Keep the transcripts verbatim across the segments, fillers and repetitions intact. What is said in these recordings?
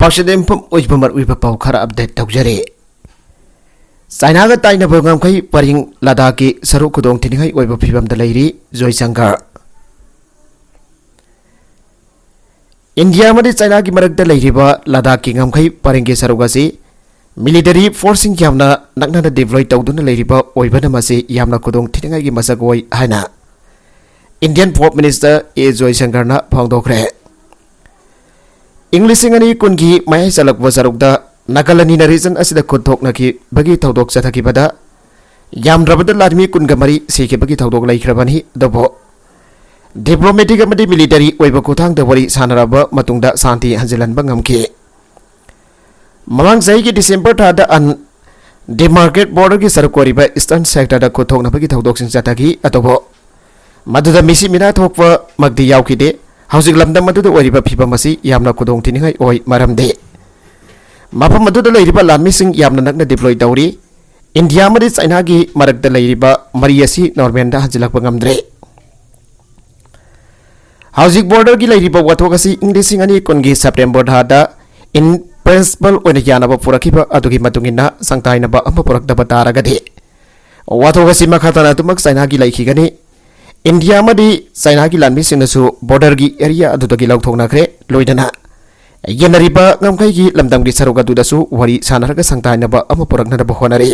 ꯄꯥꯎꯁꯦ ꯌꯨꯝꯐꯝ ꯑꯣꯏꯕ ꯃꯔꯨꯑꯣꯏꯕ ꯄꯥꯎ ꯈꯔ ꯑꯞꯗꯦꯠ ꯇꯧꯖꯔꯤ꯫ ꯆꯥꯏꯅꯥꯒ ꯇꯥꯏꯅꯕ ꯉꯝꯈꯩ ꯄꯔꯤꯡ ꯂꯗꯥꯈꯀꯤ ꯁꯔꯨꯛ ꯈꯨꯗꯣꯡ ꯊꯤꯅꯤꯡꯉꯥꯏ ꯑꯣꯏꯕ ꯐꯤꯕꯝꯗ ꯂꯩꯔꯤ, ꯖꯣꯏꯁꯪꯀꯔ꯫ ꯏꯟꯗꯤꯌꯥ ꯑꯃꯗꯤ ꯆꯥꯏꯅꯥꯒꯤ ꯃꯔꯛꯇ ꯂꯩꯔꯤꯕ ꯂꯗꯥꯈꯀꯤ ꯉꯝꯈꯩ ꯄꯔꯤꯡꯒꯤ ꯁꯔꯨꯛ ꯑꯁꯤ ꯃꯤꯂꯤꯇꯔꯤ ꯐꯣꯔꯁꯁꯤꯡ ꯌꯥꯝꯅ ꯅꯛꯅꯅ ꯗꯤꯄ꯭ꯂꯣꯏ ꯇꯧꯗꯨꯅ ꯂꯩꯔꯤꯕ ꯑꯣꯏꯕꯅ ꯃꯁꯤ ꯌꯥꯝꯅ ꯈꯨꯗꯣꯡ ꯊꯤꯅꯤꯡꯉꯥꯏꯒꯤ ꯃꯁꯛ ꯑꯣꯏ ꯍꯥꯏꯅ ꯏꯟꯗꯤꯌꯟ ꯐꯣꯔꯠ ꯃꯤꯅꯤꯁꯇꯔ ꯑꯦ ꯖꯣꯏꯁꯪꯀꯔꯅ ꯐꯣꯡꯗꯣꯛꯈ꯭ꯔꯦ꯫ ꯏꯪ ꯂꯤꯁꯤꯡ ꯑꯅꯤ ꯀꯨꯟꯒꯤ ꯃꯌꯥꯏ ꯆꯜꯂꯛꯄ ꯁꯔꯨꯛꯇ ꯅꯥꯒꯥꯂꯦꯟꯗ ꯔꯤꯖꯟ ꯑꯁꯤꯗ ꯈꯨꯠ ꯊꯣꯛꯅꯈꯤꯕꯒꯤ ꯊꯧꯗꯣꯛ ꯆꯠꯊꯈꯤꯕꯗ ꯌꯥꯝꯗ꯭ꯔꯕꯗ ꯂꯥꯟꯃꯤ ꯀꯨꯟꯒ ꯃꯔꯤ ꯁꯤꯈꯤꯕꯒꯤ ꯊꯧꯗꯣꯛ ꯂꯩꯈ꯭ꯔꯕꯅꯤ꯫ ꯑꯗꯨꯕꯨ ꯗꯤꯄ꯭ꯂꯣꯃꯦꯇꯤꯛ ꯑꯃꯗꯤ ꯃꯤꯂꯤꯇꯔꯤ ꯑꯣꯏꯕ ꯈꯨꯠꯊꯥꯡꯗ ꯋꯥꯔꯤ ꯁꯥꯟꯅꯔꯕ ꯃꯇꯨꯡꯗ ꯁꯥꯟꯇꯤ ꯍꯟꯖꯤꯜꯍꯟꯕ ꯉꯝꯈꯤ꯫ ꯃꯃꯥꯡ ꯆꯍꯤꯒꯤ ꯗꯤꯁꯦꯝꯕꯔ ꯊꯥꯗ ꯑꯟ ꯗꯤꯃꯥꯔꯀꯦꯠ ꯕꯣꯔꯗꯔꯒꯤ ꯁꯔꯨꯛ ꯑꯣꯏꯔꯤꯕ ꯏꯁꯇꯔꯟ ꯁꯦꯛꯇꯔꯗ ꯈꯨꯠ ꯊꯣꯛꯅꯕꯒꯤ ꯊꯧꯗꯣꯛꯁꯤꯡ ꯆꯠꯊꯈꯤ꯫ ꯑꯗꯨꯕꯨ ꯃꯗꯨꯗ ꯃꯤꯁꯤ ꯃꯤꯅꯥ ꯊꯣꯛꯄꯃꯛꯇꯤ ꯌꯥꯎꯈꯤꯗꯦ꯫ ꯍꯧꯖꯤꯛ ꯂꯝꯗꯝ ꯑꯗꯨꯗ ꯑꯣꯏꯔꯤꯕ ꯐꯤꯕꯝ ꯑꯁꯤ ꯌꯥꯝꯅ ꯈꯨꯗꯣꯡ ꯊꯤꯅꯤꯡꯉꯥꯏ ꯑꯣꯏ, ꯃꯔꯝꯗꯤ ꯃꯐꯝ ꯑꯗꯨꯗ ꯂꯩꯔꯤꯕ ꯂꯥꯟꯃꯤꯁꯤꯡ ꯌꯥꯝꯅ ꯅꯛꯅ ꯗꯤꯄ꯭ꯂꯣꯏ ꯇꯧꯔꯤ꯫ ꯏꯟꯗꯤꯌꯥ ꯑꯃꯗꯤ ꯆꯥꯏꯅꯥꯒꯤ ꯃꯔꯛꯇ ꯂꯩꯔꯤꯕ ꯃꯔꯤ ꯑꯁꯤ ꯅꯣꯔꯃꯦꯜꯗ ꯍꯟꯖꯤꯜꯂꯛꯄ ꯉꯝꯗ꯭ꯔꯦ꯫ ꯍꯧꯖꯤꯛ ꯕꯣꯔꯗꯔꯒꯤ ꯂꯩꯔꯤꯕ ꯋꯥꯊꯣꯛ ꯑꯁꯤ ꯏꯪ ꯂꯤꯁꯤꯡ ꯑꯅꯤ ꯀꯨꯟꯒꯤ ꯁꯦꯞꯇꯦꯝꯕꯔ ꯊꯥꯗ ꯏꯟ ꯄ꯭ꯔꯤꯟꯁꯤꯄꯜ ꯑꯣꯏꯅ ꯌꯥꯅꯕ ꯄꯨꯔꯛꯈꯤꯕ ꯑꯗꯨꯒꯤ ꯃꯇꯨꯡ ꯏꯟꯅ ꯁꯪꯊꯥꯏꯅꯕ ꯑꯃ ꯄꯨꯔꯛꯇꯕ ꯇꯥꯔꯒꯗꯤ ꯋꯥꯊꯣꯛ ꯑꯁꯤ ꯃꯈꯥ ꯇꯥꯅ ꯑꯗꯨꯃꯛ ꯆꯥꯏꯅꯥꯒꯤ ꯂꯩꯈꯤꯒꯅꯤ꯫ ꯏꯟꯗꯤꯌꯥ ꯑꯃꯗꯤ ꯆꯥꯏꯅꯥꯒꯤ ꯂꯥꯟꯃꯤꯁꯤꯡꯅꯁꯨ ꯕꯣꯔꯗꯔꯒꯤ ꯑꯦꯔꯤꯌꯥ ꯑꯗꯨꯗꯒꯤ ꯂꯧꯊꯣꯛꯅꯈ꯭ꯔꯦ, ꯂꯣꯏꯅꯅ ꯌꯦꯟꯅꯔꯤꯕ ꯉꯝꯈꯩꯒꯤ ꯂꯝꯗꯝꯒꯤ ꯁꯔꯨꯛ ꯑꯗꯨꯗꯁꯨ ꯋꯥꯔꯤ ꯁꯥꯅꯔꯒ ꯁꯪꯊꯥꯏꯅꯕ ꯑꯃ ꯄꯨꯔꯛꯅꯅꯕ ꯍꯣꯠꯅꯔꯤ꯫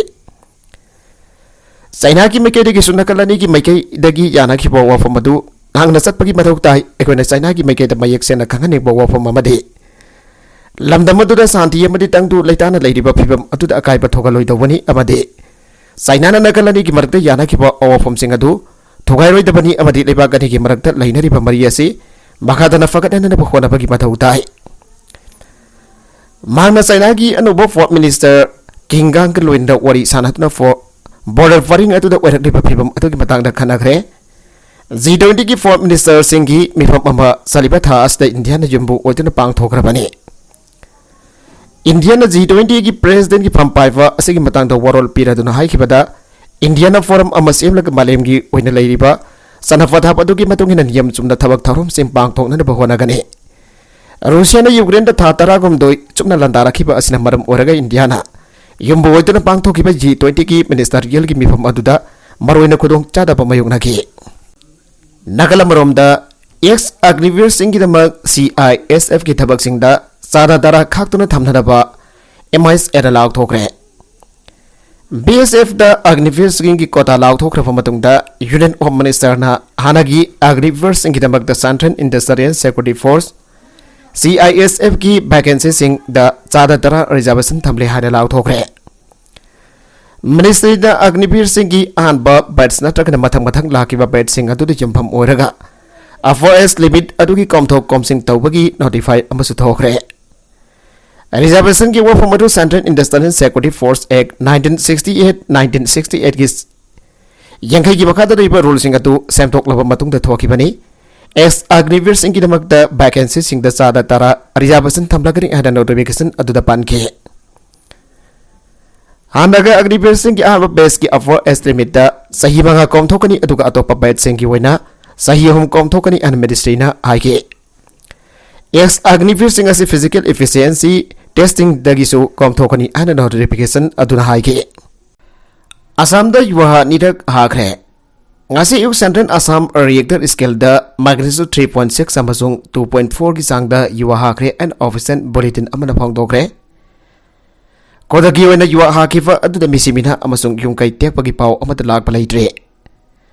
ꯆꯥꯏꯅꯥꯒꯤ ꯃꯥꯏꯀꯩꯗꯒꯤꯁꯨ ꯅꯥꯀꯜ ꯑꯅꯤꯒꯤ ꯃꯥꯏꯀꯩꯗꯒꯤ ꯌꯥꯅꯈꯤꯕ ꯋꯥꯐꯝ ꯑꯗꯨ ꯉꯥꯛꯅ ꯆꯠꯄꯒꯤ ꯃꯊꯧ ꯇꯥꯏ꯫ ꯑꯩꯈꯣꯏꯅ ꯆꯥꯏꯅꯥꯒꯤ ꯃꯥꯏꯀꯩꯗ ꯃꯌꯦꯛ ꯁꯦꯡꯅ ꯈꯪꯍꯟꯅꯤꯡꯕ ꯋꯥꯐꯝ ꯑꯃꯗꯤ ꯂꯝꯗꯝ ꯑꯗꯨꯗ ꯁꯥꯟꯇꯤ ꯑꯃꯗꯤ ꯇꯪꯗꯨ ꯂꯩꯇꯥꯅ ꯂꯩꯔꯤꯕ ꯐꯤꯕꯝ ꯑꯗꯨꯗ ꯑꯀꯥꯏꯕ ꯊꯣꯛꯍꯜꯂꯣꯏꯗꯧꯕꯅꯤ ꯑꯃꯗꯤ ꯆꯥꯏꯅꯥꯅ ꯅꯥꯀꯜ ꯑꯅꯤꯒꯤ ꯃꯔꯛꯇ ꯌꯥꯅꯈꯤꯕ ꯋꯥꯐꯝꯁꯤꯡ ꯑꯗꯨ ꯊꯨꯒꯥꯏꯔꯣꯏꯗꯕꯅꯤ ꯑꯃꯗꯤ ꯂꯩꯕꯥꯛ ꯑꯅꯤꯒꯤ ꯃꯔꯛꯇ ꯂꯩꯅꯔꯤꯕ ꯃꯔꯤ ꯑꯁꯤ ꯃꯈꯥ ꯇꯥꯅ ꯐꯒꯠꯍꯟꯅꯕ ꯍꯣꯠꯅꯕꯒꯤ ꯃꯊꯧ ꯇꯥꯏ꯫ ꯃꯍꯥꯛꯅ ꯆꯥꯏꯅꯥꯒꯤ ꯑꯅꯧꯕ ꯐꯣꯔꯠ ꯃꯤꯅꯤꯁꯇꯔ ꯀꯤꯡ ꯒꯥꯡꯒ ꯂꯣꯏꯅꯅ ꯋꯥꯔꯤ ꯁꯥꯅꯗꯨꯅ ꯐꯣ-, ꯕꯣꯔꯗꯔ ꯄꯔꯤꯡ ꯑꯗꯨꯗ ꯑꯣꯏꯔꯛꯂꯤꯕ ꯐꯤꯕꯝ ꯑꯗꯨꯒꯤ ꯃꯇꯥꯡꯗ ꯈꯟꯅꯈ꯭ꯔꯦ꯫ ꯖꯤ ꯇ꯭ꯋꯦꯟꯇꯤꯒꯤ ꯐꯣꯔꯠ ꯃꯤꯅꯤꯁꯇꯔꯁꯤꯡꯒꯤ ꯃꯤꯐꯝ ꯑꯃ ꯆꯠꯂꯤꯕ ꯊꯥ ꯑꯁꯤꯗ ꯏꯟꯗꯤꯌꯥꯅ ꯌꯨꯝꯕꯨ ꯑꯣꯏꯗꯨꯅ ꯄꯥꯡꯊꯣꯛꯈ꯭ꯔꯕꯅꯤ꯫ ꯏꯟꯗꯤꯌꯥꯅ ꯖꯤ ꯇ꯭ꯋꯦꯟꯇꯤꯒꯤ ꯄ꯭ꯔꯦꯁꯤꯗꯦꯟꯒꯤ ꯐꯝ ꯄꯥꯏꯕ ꯑꯁꯤꯒꯤ ꯃꯇꯥꯡꯗ ꯋꯥꯔꯣꯜ ꯄꯤꯔꯗꯨꯅ ꯍꯥꯏꯈꯤꯕꯗ, ꯏꯟꯗꯤꯌꯥꯅ ꯐꯣꯔꯝ ꯑꯃ ꯁꯦꯝꯂꯒ ꯃꯥꯂꯦꯝꯒꯤ ꯑꯣꯏꯅ ꯂꯩꯔꯤꯕ ꯆꯠꯅ ꯄꯊꯥꯞ ꯑꯗꯨꯒꯤ ꯃꯇꯨꯡ ꯏꯟꯅ ꯅꯤꯌꯝ ꯆꯨꯝꯅ ꯊꯕꯛ ꯊꯧꯔꯝꯁꯤꯡ ꯄꯥꯡꯊꯣꯛꯅꯅꯕ ꯍꯣꯠꯅꯒꯅꯤ꯫ ꯔꯨꯁꯤꯌꯥꯅ ꯌꯨꯀ꯭ꯔꯦꯟꯗ ꯊꯥ ꯇꯔꯥꯍꯨꯝꯗꯣꯏ ꯆꯨꯞꯅ ꯂꯥꯟꯗꯥꯔꯛꯈꯤꯕ ꯑꯁꯤꯅ ꯃꯔꯝ ꯑꯣꯏꯔꯒ ꯏꯟꯗꯤꯌꯥꯅ ꯌꯨꯝꯕꯨ ꯑꯣꯏꯗꯨꯅ ꯄꯥꯡꯊꯣꯛꯈꯤꯕ ꯖꯤ ꯇ꯭ꯋꯦꯟꯇꯤꯒꯤ ꯃꯤꯅꯤꯁꯇꯔꯤꯌꯦꯜꯒꯤ ꯃꯤꯐꯝ ꯑꯗꯨꯗ ꯃꯔꯨꯑꯣꯏꯅ ꯈꯨꯗꯣꯡꯆꯥꯗꯕ ꯃꯥꯌꯣꯛꯅꯈꯤ꯫ ꯅꯥꯀꯜ ꯑꯃꯔꯣꯝꯗ, ꯑꯦꯛꯁ ꯑꯒꯅꯤꯕꯤꯔꯁꯤꯡꯒꯤꯗꯃꯛ ꯁꯤ ꯑꯥꯏ ꯑꯦꯁ ꯑꯦꯐꯀꯤ ꯊꯕꯛꯁꯤꯡꯗ ꯆꯥꯗ ꯇꯔꯥ ꯈꯥꯛꯇꯨꯅ ꯊꯝꯅꯅꯕ ꯑꯦꯝ ꯑꯥꯏ ꯑꯦꯁ ꯑꯦꯅ ꯂꯥꯎꯊꯣꯛꯈ꯭ꯔꯦ꯫ ꯕꯤ ꯑꯦꯁ ꯑꯦꯐꯇ ꯑꯒꯅꯤꯕꯤꯔꯁꯤꯡꯒꯤ ꯀꯣꯇꯥ ꯂꯥꯎꯊꯣꯛꯈ꯭ꯔꯕ ꯃꯇꯨꯡꯗ, ꯌꯨꯅꯤꯌꯟ ꯍꯣꯝ ꯃꯤꯅꯤꯁꯇꯔꯅ ꯍꯥꯟꯅꯒꯤ ꯑꯒꯅꯤꯕꯤꯔꯁꯤꯡꯒꯤꯗꯃꯛꯇ central industrial security force, C I ꯑꯦꯁ ꯑꯦꯐꯀꯤ ꯚꯦꯀꯦꯟꯁꯤꯁꯤꯡꯗ ꯆꯥꯗ ꯇꯔꯥ ꯔꯤꯖꯥꯔꯕꯦꯁꯟ ꯊꯝꯂꯦ ꯍꯥꯏꯅ ꯂꯥꯎꯊꯣꯛꯈ꯭ꯔꯦ꯫ ꯃꯤꯅꯤꯁꯇ꯭ꯔꯤꯗ ꯑꯒꯅꯤꯕꯤꯔꯁꯤꯡꯒꯤ ꯑꯍꯥꯟꯕ ꯕꯦꯠꯁ ꯅꯠꯇ꯭ꯔꯒꯅ ꯃꯊꯪ ꯃꯊꯪ ꯂꯥꯛꯈꯤꯕ ꯕꯦꯠꯁꯤꯡ ꯑꯗꯨꯗ ꯌꯨꯝꯐꯝ ꯑꯣꯏꯔꯒ ꯑꯐꯣꯔ ꯑꯦꯖ ꯂꯤꯃꯤꯠ ꯑꯗꯨꯒꯤ ꯀꯣꯝꯊꯣꯛ ꯀꯣꯝꯁꯤꯟ ꯇꯧꯕꯒꯤ ꯅꯣꯇꯤꯐꯥꯏ ꯑꯃꯁꯨ ꯊꯣꯛꯈ꯭ꯔꯦ꯫ ꯔꯤꯖꯥꯔꯕꯦꯁꯟꯒꯤ ꯋꯥꯐꯝ ꯑꯗꯨ central industrial security force act nineteen sixty eight, nineteen sixty ꯑꯩꯠꯀꯤ ꯌꯥꯡꯈꯩꯒꯤ ꯃꯈꯥꯗ ꯂꯩꯕ ꯔꯨꯜꯁꯤꯡ ꯑꯗꯨ ꯁꯦꯝꯗꯣꯛꯂꯕ ꯃꯇꯨꯡꯗ ꯊꯣꯛꯈꯤꯕꯅꯤ꯫ ꯑꯦꯛꯁ ꯑꯒꯅꯤꯕꯤꯔꯁꯤꯡꯒꯤꯗꯃꯛꯇ ꯚꯦꯀꯦꯟꯁꯤꯁꯤꯡꯗ ꯆꯥꯗ ꯇꯔꯥ ꯔꯤꯖꯥꯔꯕꯦꯁꯟ ꯊꯝꯂꯒꯅꯤ ꯍꯥꯏꯅ ꯅꯣꯇꯤꯐꯤꯀꯦꯁꯟ ꯑꯗꯨꯗ ꯄꯟꯈꯤ꯫ ꯍꯥꯟꯅꯒ ꯑꯒꯅꯤꯕꯤꯔꯁꯤꯡꯒꯤ ꯑꯍꯥꯟꯕ ꯕꯦꯠꯁꯀꯤ ꯑꯐꯣꯔ ꯑꯦꯖ ꯂꯤꯃꯤꯠꯇ ꯆꯍꯤ ꯃꯉꯥ ꯀꯣꯝꯊꯣꯛꯀꯅꯤ, ꯑꯗꯨꯒ ꯑꯇꯣꯞꯄ ꯕꯦꯠꯁꯤꯡꯒꯤ ꯑꯣꯏꯅ ꯆꯍꯤ ꯑꯍꯨꯝ ꯀꯣꯝꯊꯣꯛꯀꯅꯤ ꯍꯥꯏꯅ ꯃꯤꯅꯤꯁꯇ꯭ꯔꯤꯅ ꯍꯥꯏꯈꯤ꯫ ꯑꯦꯛꯁ ꯑꯒꯅꯤꯕꯤꯔꯁꯤꯡ ꯑꯁꯤ ꯐꯤꯖꯤꯀꯦꯜ ꯏꯐꯤꯁꯤꯌꯦꯟꯁꯤ ꯇꯦꯁꯇꯤꯡꯗꯒꯤꯁꯨ ꯀꯣꯝꯊꯣꯛꯀꯅꯤ ꯍꯥꯏꯅ ꯅꯣꯇꯤꯐꯤꯀꯦꯁꯟ ꯑꯗꯨꯅ ꯍꯥꯏꯈꯤ꯫ ꯑꯁꯥꯝꯗ ꯌꯨ ꯍꯥ ꯅꯤꯔꯛ ꯍꯥꯈ꯭ꯔꯦ꯫ ꯉꯁꯤ ꯑꯌꯨꯛ ꯁꯦꯟꯇ꯭ꯔꯦꯜ ꯑꯁꯥꯝ ꯔꯤꯑꯦꯛꯇꯔ ꯁ꯭ꯀꯦꯜꯗ ꯃꯥꯒꯅꯤꯆꯨꯗ ꯊ꯭ꯔꯤ ꯄꯣꯏꯟꯠ ꯁꯤꯛꯁ ꯑꯃꯁꯨꯡ ꯇꯨ ꯄꯣꯏꯟꯠ ꯐꯣꯔꯒꯤ ꯆꯥꯡꯗ ꯌꯨ ꯍꯥꯈ꯭ꯔꯦ ꯍꯥꯏꯅ ꯑꯣꯐꯤꯁꯤꯌꯦꯜ ꯕꯨꯂꯦꯇꯤꯟ ꯑꯃꯅ ꯐꯣꯡꯗꯣꯛꯈ꯭ꯔꯦ꯫ ꯈꯨꯗꯛꯀꯤ ꯑꯣꯏꯅ ꯌꯨ ꯍꯥꯈꯤꯕ ꯑꯗꯨꯗ ꯃꯤꯁꯤ ꯃꯤꯅꯥ ꯑꯃꯁꯨꯡ ꯌꯨꯝ ꯀꯩ ꯇꯦꯛꯄꯒꯤ ꯄꯥꯎ ꯑꯃꯠꯇ ꯂꯥꯛꯄ ꯂꯩꯇ꯭ꯔꯤ꯫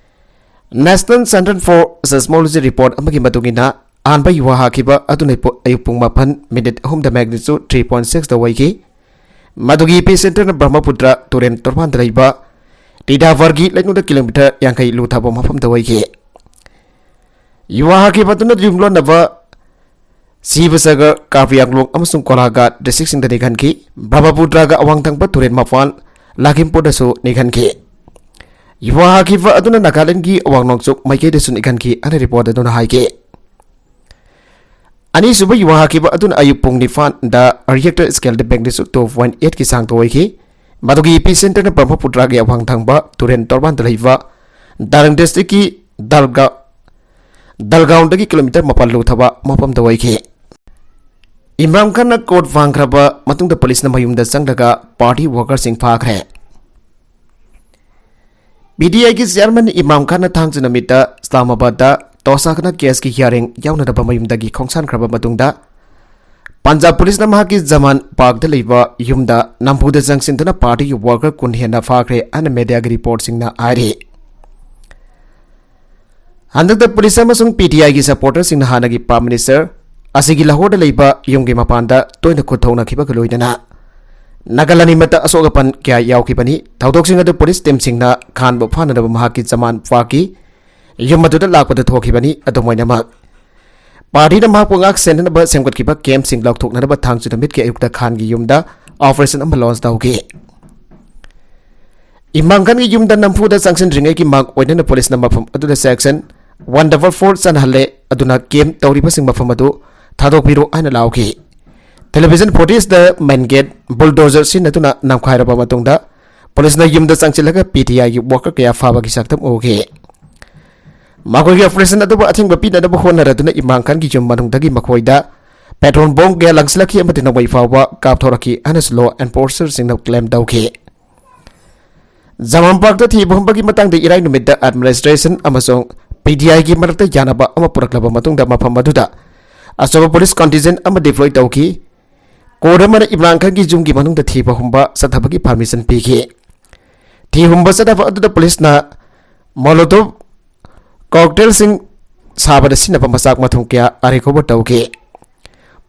ꯅꯦꯁꯅꯦꯜ ꯁꯦꯟꯇꯔ ꯐꯣꯔ ꯁꯤꯁꯃꯣꯂꯣꯖꯤ ꯔꯤꯄꯣꯔꯠ ꯑꯃꯒꯤ ꯃꯇꯨꯡ ꯏꯟꯅ, ꯑꯍꯥꯟꯕ ꯌꯨ ꯍꯥꯈꯤꯕ ꯑꯗꯨꯅ ꯄꯨ-, ꯑꯌꯨꯛ ꯄꯨꯡ ꯃꯥꯄꯟ ꯃꯤꯅꯤꯠ ꯑꯍꯨꯝꯗ ꯃꯦꯒꯅꯤꯆꯨꯗ ꯊ꯭ꯔꯤ ꯄꯣꯏꯟꯠ ꯁꯤꯛꯁꯇ ꯑꯣꯏꯈꯤ꯫ ꯃꯗꯨꯒꯤ ꯏꯄꯤ ꯁꯦꯟꯇꯔꯅ ꯕ꯭ꯔꯍꯃꯄꯨꯇ꯭ꯔ ꯇꯨꯔꯦꯜ ꯇꯣꯔꯕꯥꯟꯗ ꯂꯩꯕ ꯇꯤꯗꯥꯚꯔꯒꯤ ꯂꯩꯅꯨꯡꯗ ꯀꯤꯂꯣꯃꯤꯇꯔ ꯌꯥꯡꯈꯩ ꯂꯨꯊꯕ ꯃꯐꯝꯗ ꯑꯣꯏꯈꯤ꯫ ꯌꯨ ꯍꯥꯈꯤꯕ ꯑꯗꯨꯅ ꯌꯨꯝꯂꯣꯟꯅꯕ ꯁꯤꯕꯁꯒꯔ, ꯀꯥꯔꯕꯤ ꯑꯪꯂꯣꯡ ꯑꯃꯁꯨꯡ ꯀꯣꯂꯥꯘꯥꯠ ꯗꯤꯁꯇ꯭ꯔꯤꯛꯁꯤꯡꯗ ꯅꯤꯛꯍꯟꯈꯤ꯫ ꯕ꯭ꯔꯍꯃꯄꯨꯇ꯭ꯔꯒ ꯑꯋꯥꯡ ꯊꯪꯕ ꯇꯨꯔꯦꯜ ꯃꯄꯥꯟ ꯂꯈꯤꯝꯄꯨꯔꯗꯁꯨ ꯅꯤꯛꯍꯟꯈꯤ꯫ ꯌꯨ ꯍꯥꯈꯤꯕ ꯑꯗꯨꯅ ꯅꯥꯒꯥꯂꯦꯟꯗꯒꯤ ꯑꯋꯥꯡ ꯅꯣꯡꯆꯨꯞ ꯃꯥꯏꯀꯩꯗꯁꯨ ꯅꯤꯛꯍꯟꯈꯤ ꯍꯥꯏꯅ ꯔꯤꯄꯣꯔꯠ ꯑꯗꯨꯅ ꯍꯥꯏꯈꯤ꯫ ꯑꯅꯤꯁꯨꯕ ꯌꯨ ꯍꯥꯈꯤꯕ ꯑꯗꯨꯅ ꯑꯌꯨꯛ ꯄꯨꯡ ꯅꯤꯄꯥꯟꯗ ꯔꯤꯑꯦꯛꯇꯔ ꯁ꯭ꯀꯦꯜꯗ ꯃꯦꯒꯅꯤꯆꯨꯗ ꯇꯨ ꯄꯣꯏꯟꯠ ꯑꯩꯠꯀꯤ ꯆꯥꯡꯗ ꯑꯣꯏꯈꯤ꯫ ꯃꯗꯨꯒꯤ ꯏꯄꯤ ꯁꯦꯟꯇꯔꯅ ꯕ꯭ꯔꯍꯃꯄꯨꯇ꯭ꯔꯒꯤ ꯑꯋꯥꯡ ꯊꯪꯕ ꯇꯨꯔꯦꯜ ꯇꯣꯔꯕꯥꯟꯗ ꯂꯩꯕ ꯗꯥꯔꯪ ꯗꯤꯁꯇ꯭ꯔꯤꯛꯀꯤ ꯗꯜꯒꯥ-, ꯗꯜꯒꯥꯎꯟꯗꯒꯤ ꯀꯤꯂꯣꯃꯤꯇꯔ ꯃꯥꯄꯟ ꯂꯨꯊꯕ ꯃꯐꯝꯗ ꯑꯣꯏꯈꯤ꯫ ꯏꯝꯔꯥꯟ ꯈꯥꯟꯅ ꯀꯣꯔꯠ ꯐꯥꯡꯈ꯭ꯔꯕ ꯃꯇꯨꯡꯗ ꯄꯨꯂꯤꯁꯅ ꯃꯌꯨꯝꯗ ꯆꯪꯂꯒ ꯄꯥꯔꯇꯤ ꯋꯥꯔꯀꯔꯁꯤꯡ ꯐꯥꯈ꯭ꯔꯦ꯫ ꯄꯤ ꯇꯤ ꯑꯥꯏꯒꯤ ꯆꯤꯌꯥꯔꯃꯦꯟ ꯏꯝꯔꯥꯟ ꯈꯥꯟꯅ ꯊꯥꯡꯖ ꯅꯨꯃꯤꯠꯇ ꯏꯁꯂꯥꯃꯥꯕꯥꯗꯇ ꯇꯣꯁꯥꯈꯅ ꯀꯦꯁꯀꯤ ꯍꯤꯌꯥꯔꯤꯡ ꯌꯥꯎꯅꯅꯕ ꯃꯌꯨꯝꯗꯒꯤ ꯈꯣꯡꯁꯥꯟꯈ꯭ꯔꯕ ꯃꯇꯨꯡꯗ, ꯄꯟꯖꯥꯕ ꯄꯨꯂꯤꯁꯅ ꯃꯍꯥꯛꯀꯤ ꯖꯃꯥꯟ ꯄꯥꯔꯛꯇ ꯂꯩꯕ ꯌꯨꯝꯗ ꯅꯝꯐꯨꯗ ꯆꯪꯁꯤꯟꯗꯨꯅ ꯄꯥꯔꯇꯤꯒꯤ ꯋꯥꯔꯀꯔ ꯀꯨꯟ ꯍꯦꯟꯅ ꯐꯥꯈ꯭ꯔꯦ ꯍꯥꯏꯅ ꯃꯦꯗꯤꯌꯥꯒꯤ ꯔꯤꯄꯣꯔꯠꯁꯤꯡꯅ ꯍꯥꯏꯔꯤ꯫ ꯍꯟꯗꯛꯇ ꯄꯨꯂꯤꯁ ꯑꯃꯁꯨꯡ ꯄꯤ ꯇꯤ ꯑꯥꯏꯒꯤ ꯁꯄꯣꯔꯇꯔꯁꯤꯡꯅ ꯍꯥꯟꯅꯒꯤ ꯄ꯭ꯔꯥꯏꯝ ꯃꯤꯅꯤꯁꯇꯔ ꯑꯁꯤꯒꯤ ꯂꯥꯍꯣꯔꯗ ꯂꯩꯕ ꯌꯨꯝꯒꯤ ꯃꯄꯥꯟꯗ ꯇꯣꯏꯅ ꯈꯨꯠ ꯊꯣꯛꯅꯈꯤꯕꯒ ꯂꯣꯏꯅꯅ ꯅꯥꯒꯜ ꯑꯅꯤꯃꯛꯇ ꯑꯁꯣꯛ ꯑꯄꯟ ꯀꯌꯥ ꯌꯥꯎꯈꯤꯕꯅꯤ꯫ ꯊꯧꯗꯣꯛꯁꯤꯡ ꯑꯗꯨ ꯄꯨꯂꯤꯁ ꯇꯤꯝꯁꯤꯡꯅ ꯈꯥꯟꯕ ꯐꯥꯅꯅꯕ ꯃꯍꯥꯛꯀꯤ ꯖꯃꯥꯟ ꯄꯥꯔꯛꯀꯤ ꯌꯨꯝ ꯑꯗꯨꯗ ꯂꯥꯛꯄꯗ ꯊꯣꯛꯈꯤꯕꯅꯤ꯫ ꯑꯗꯨꯝ ꯑꯣꯏꯅꯃꯛ, ꯄꯥꯔꯇꯤꯅ ꯃꯍꯥꯛꯄꯨ ꯉꯥꯛ ꯁꯦꯟꯅꯅꯕ ꯁꯦꯝꯒꯠꯈꯤꯕ ꯀꯦꯝꯞꯁꯤꯡ ꯂꯧꯊꯣꯛꯅꯅꯕ ꯊꯥꯡꯖ ꯅꯨꯃꯤꯠꯀꯤ ꯑꯌꯨꯛꯇ ꯈꯥꯟꯒꯤ ꯌꯨꯝꯗ ꯑꯣꯄꯔꯦꯁꯟ ꯑꯃ ꯂꯣꯟꯆ ꯇꯧꯈꯤ꯫ ꯏꯝꯔꯥꯟ ꯈꯥꯟꯒꯤ ꯌꯨꯝꯗ ꯅꯝꯐꯨꯗ ꯆꯪꯁꯤꯟꯗ꯭ꯔꯤꯉꯩꯒꯤ ꯃꯥꯡ ꯑꯣꯏꯅꯅ ꯄꯨꯂꯤꯁꯅ ꯃꯐꯝ ꯑꯗꯨꯗ ꯁꯦꯛꯁꯟ ꯋꯥꯟ ꯗꯕꯜ ꯐꯣꯔ ꯆꯜꯍꯜꯂꯦ, ꯑꯗꯨꯅ ꯀꯦꯝꯞ ꯇꯧꯔꯤꯕꯁꯤꯡ ꯃꯐꯝ ꯑꯗꯨ ꯊꯥꯗꯣꯛꯄꯤꯔꯣ ꯍꯥꯏꯅ ꯂꯥꯎꯈꯤ꯫ ꯇꯦꯂꯤꯚꯤꯖꯟ ꯐꯨꯇꯦꯖꯇ ꯃꯦꯟ ꯒꯦꯠ ꯕꯨꯜꯗꯣꯖꯔ ꯁꯤꯖꯤꯟꯅꯗꯨꯅ ꯅꯝꯈꯥꯏꯔꯕ ꯃꯇꯨꯡꯗ, ꯄꯨꯂꯤꯁꯅ ꯌꯨꯝꯗ ꯆꯪꯁꯤꯜꯂꯒ ꯄꯤ ꯇꯤ ꯑꯥꯏꯒꯤ ꯋꯥꯔꯀꯔ ꯀꯌꯥ ꯐꯥꯕꯒꯤ ꯁꯛꯇꯝ ꯎꯈꯤ꯫ ꯃꯈꯣꯏꯒꯤ ꯑꯣꯄꯔꯦꯁꯟ ꯑꯗꯨꯕꯨ ꯑꯊꯤꯡꯕ ꯄꯤꯅꯅꯕ ꯍꯣꯠꯅꯔꯗꯨꯅ ꯏꯝꯔꯥꯟ ꯈꯥꯟꯒꯤ ꯌꯨꯝ ꯃꯅꯨꯡꯗꯒꯤ ꯃꯈꯣꯏꯗ ꯄꯦꯇ꯭ꯔꯣꯜ ꯕꯣꯝ ꯀꯌꯥ ꯂꯪꯁꯤꯜꯂꯛꯈꯤ ꯑꯃꯗꯤ ꯅꯣꯡꯃꯩ ꯐꯥꯎꯕ ꯀꯥꯞꯊꯣꯔꯛꯈꯤ ꯍꯥꯏꯅꯁꯨ ꯂꯣ ꯑꯦꯟꯐꯣꯔꯁꯔꯁꯤꯡꯅ ꯀ꯭ꯂꯦꯝ ꯇꯧꯈꯤ꯫ ꯖꯃꯥꯟ ꯄꯥꯔꯛꯇ ꯊꯤꯕ ꯍꯨꯝꯕꯒꯤ ꯃꯇꯥꯡꯗ ꯏꯔꯥꯏ ꯅꯨꯃꯤꯠꯇ ꯑꯦꯗꯃꯤꯅꯤꯁꯇ꯭ꯔꯦꯁꯟ ꯑꯃꯁꯨꯡ ꯄꯤ ꯇꯤ ꯑꯥꯏꯒꯤ ꯃꯔꯛꯇ ꯌꯥꯅꯕ ꯑꯃ ꯄꯨꯔꯛꯂꯕ ꯃꯇꯨꯡꯗ, ꯃꯐꯝ ꯑꯗꯨꯗ ꯑꯆꯧꯕ ꯄꯨꯂꯤꯁ ꯀꯟꯇꯤꯟꯖꯦꯟ ꯑꯃ ꯗꯤꯄ꯭ꯂꯣꯏ ꯇꯧꯈꯤ꯫ ꯀꯣꯔꯠ ꯑꯃꯅ ꯏꯝꯔꯥꯟ ꯈꯥꯟꯒꯤ ꯌꯨꯝꯒꯤ ꯃꯅꯨꯡꯗ ꯊꯤꯕ ꯍꯨꯝꯕ ꯆꯠꯊꯕꯒꯤ ꯄꯔꯃꯤꯁꯟ ꯄꯤꯈꯤ꯫ ꯊꯤ ꯍꯨꯝꯕ ꯆꯠꯊꯕ ꯑꯗꯨꯗ ꯄꯨꯂꯤꯁꯅ ꯃꯣꯂꯣꯇꯣꯚ ꯀꯣꯛꯇꯦꯜꯁꯤꯡ ꯁꯥꯕꯗ ꯁꯤꯖꯤꯟꯅꯕ ꯃꯆꯥꯛ ꯃꯊꯨꯝ ꯀꯌꯥ ꯔꯤꯀꯣꯚꯔ ꯇꯧꯈꯤ꯫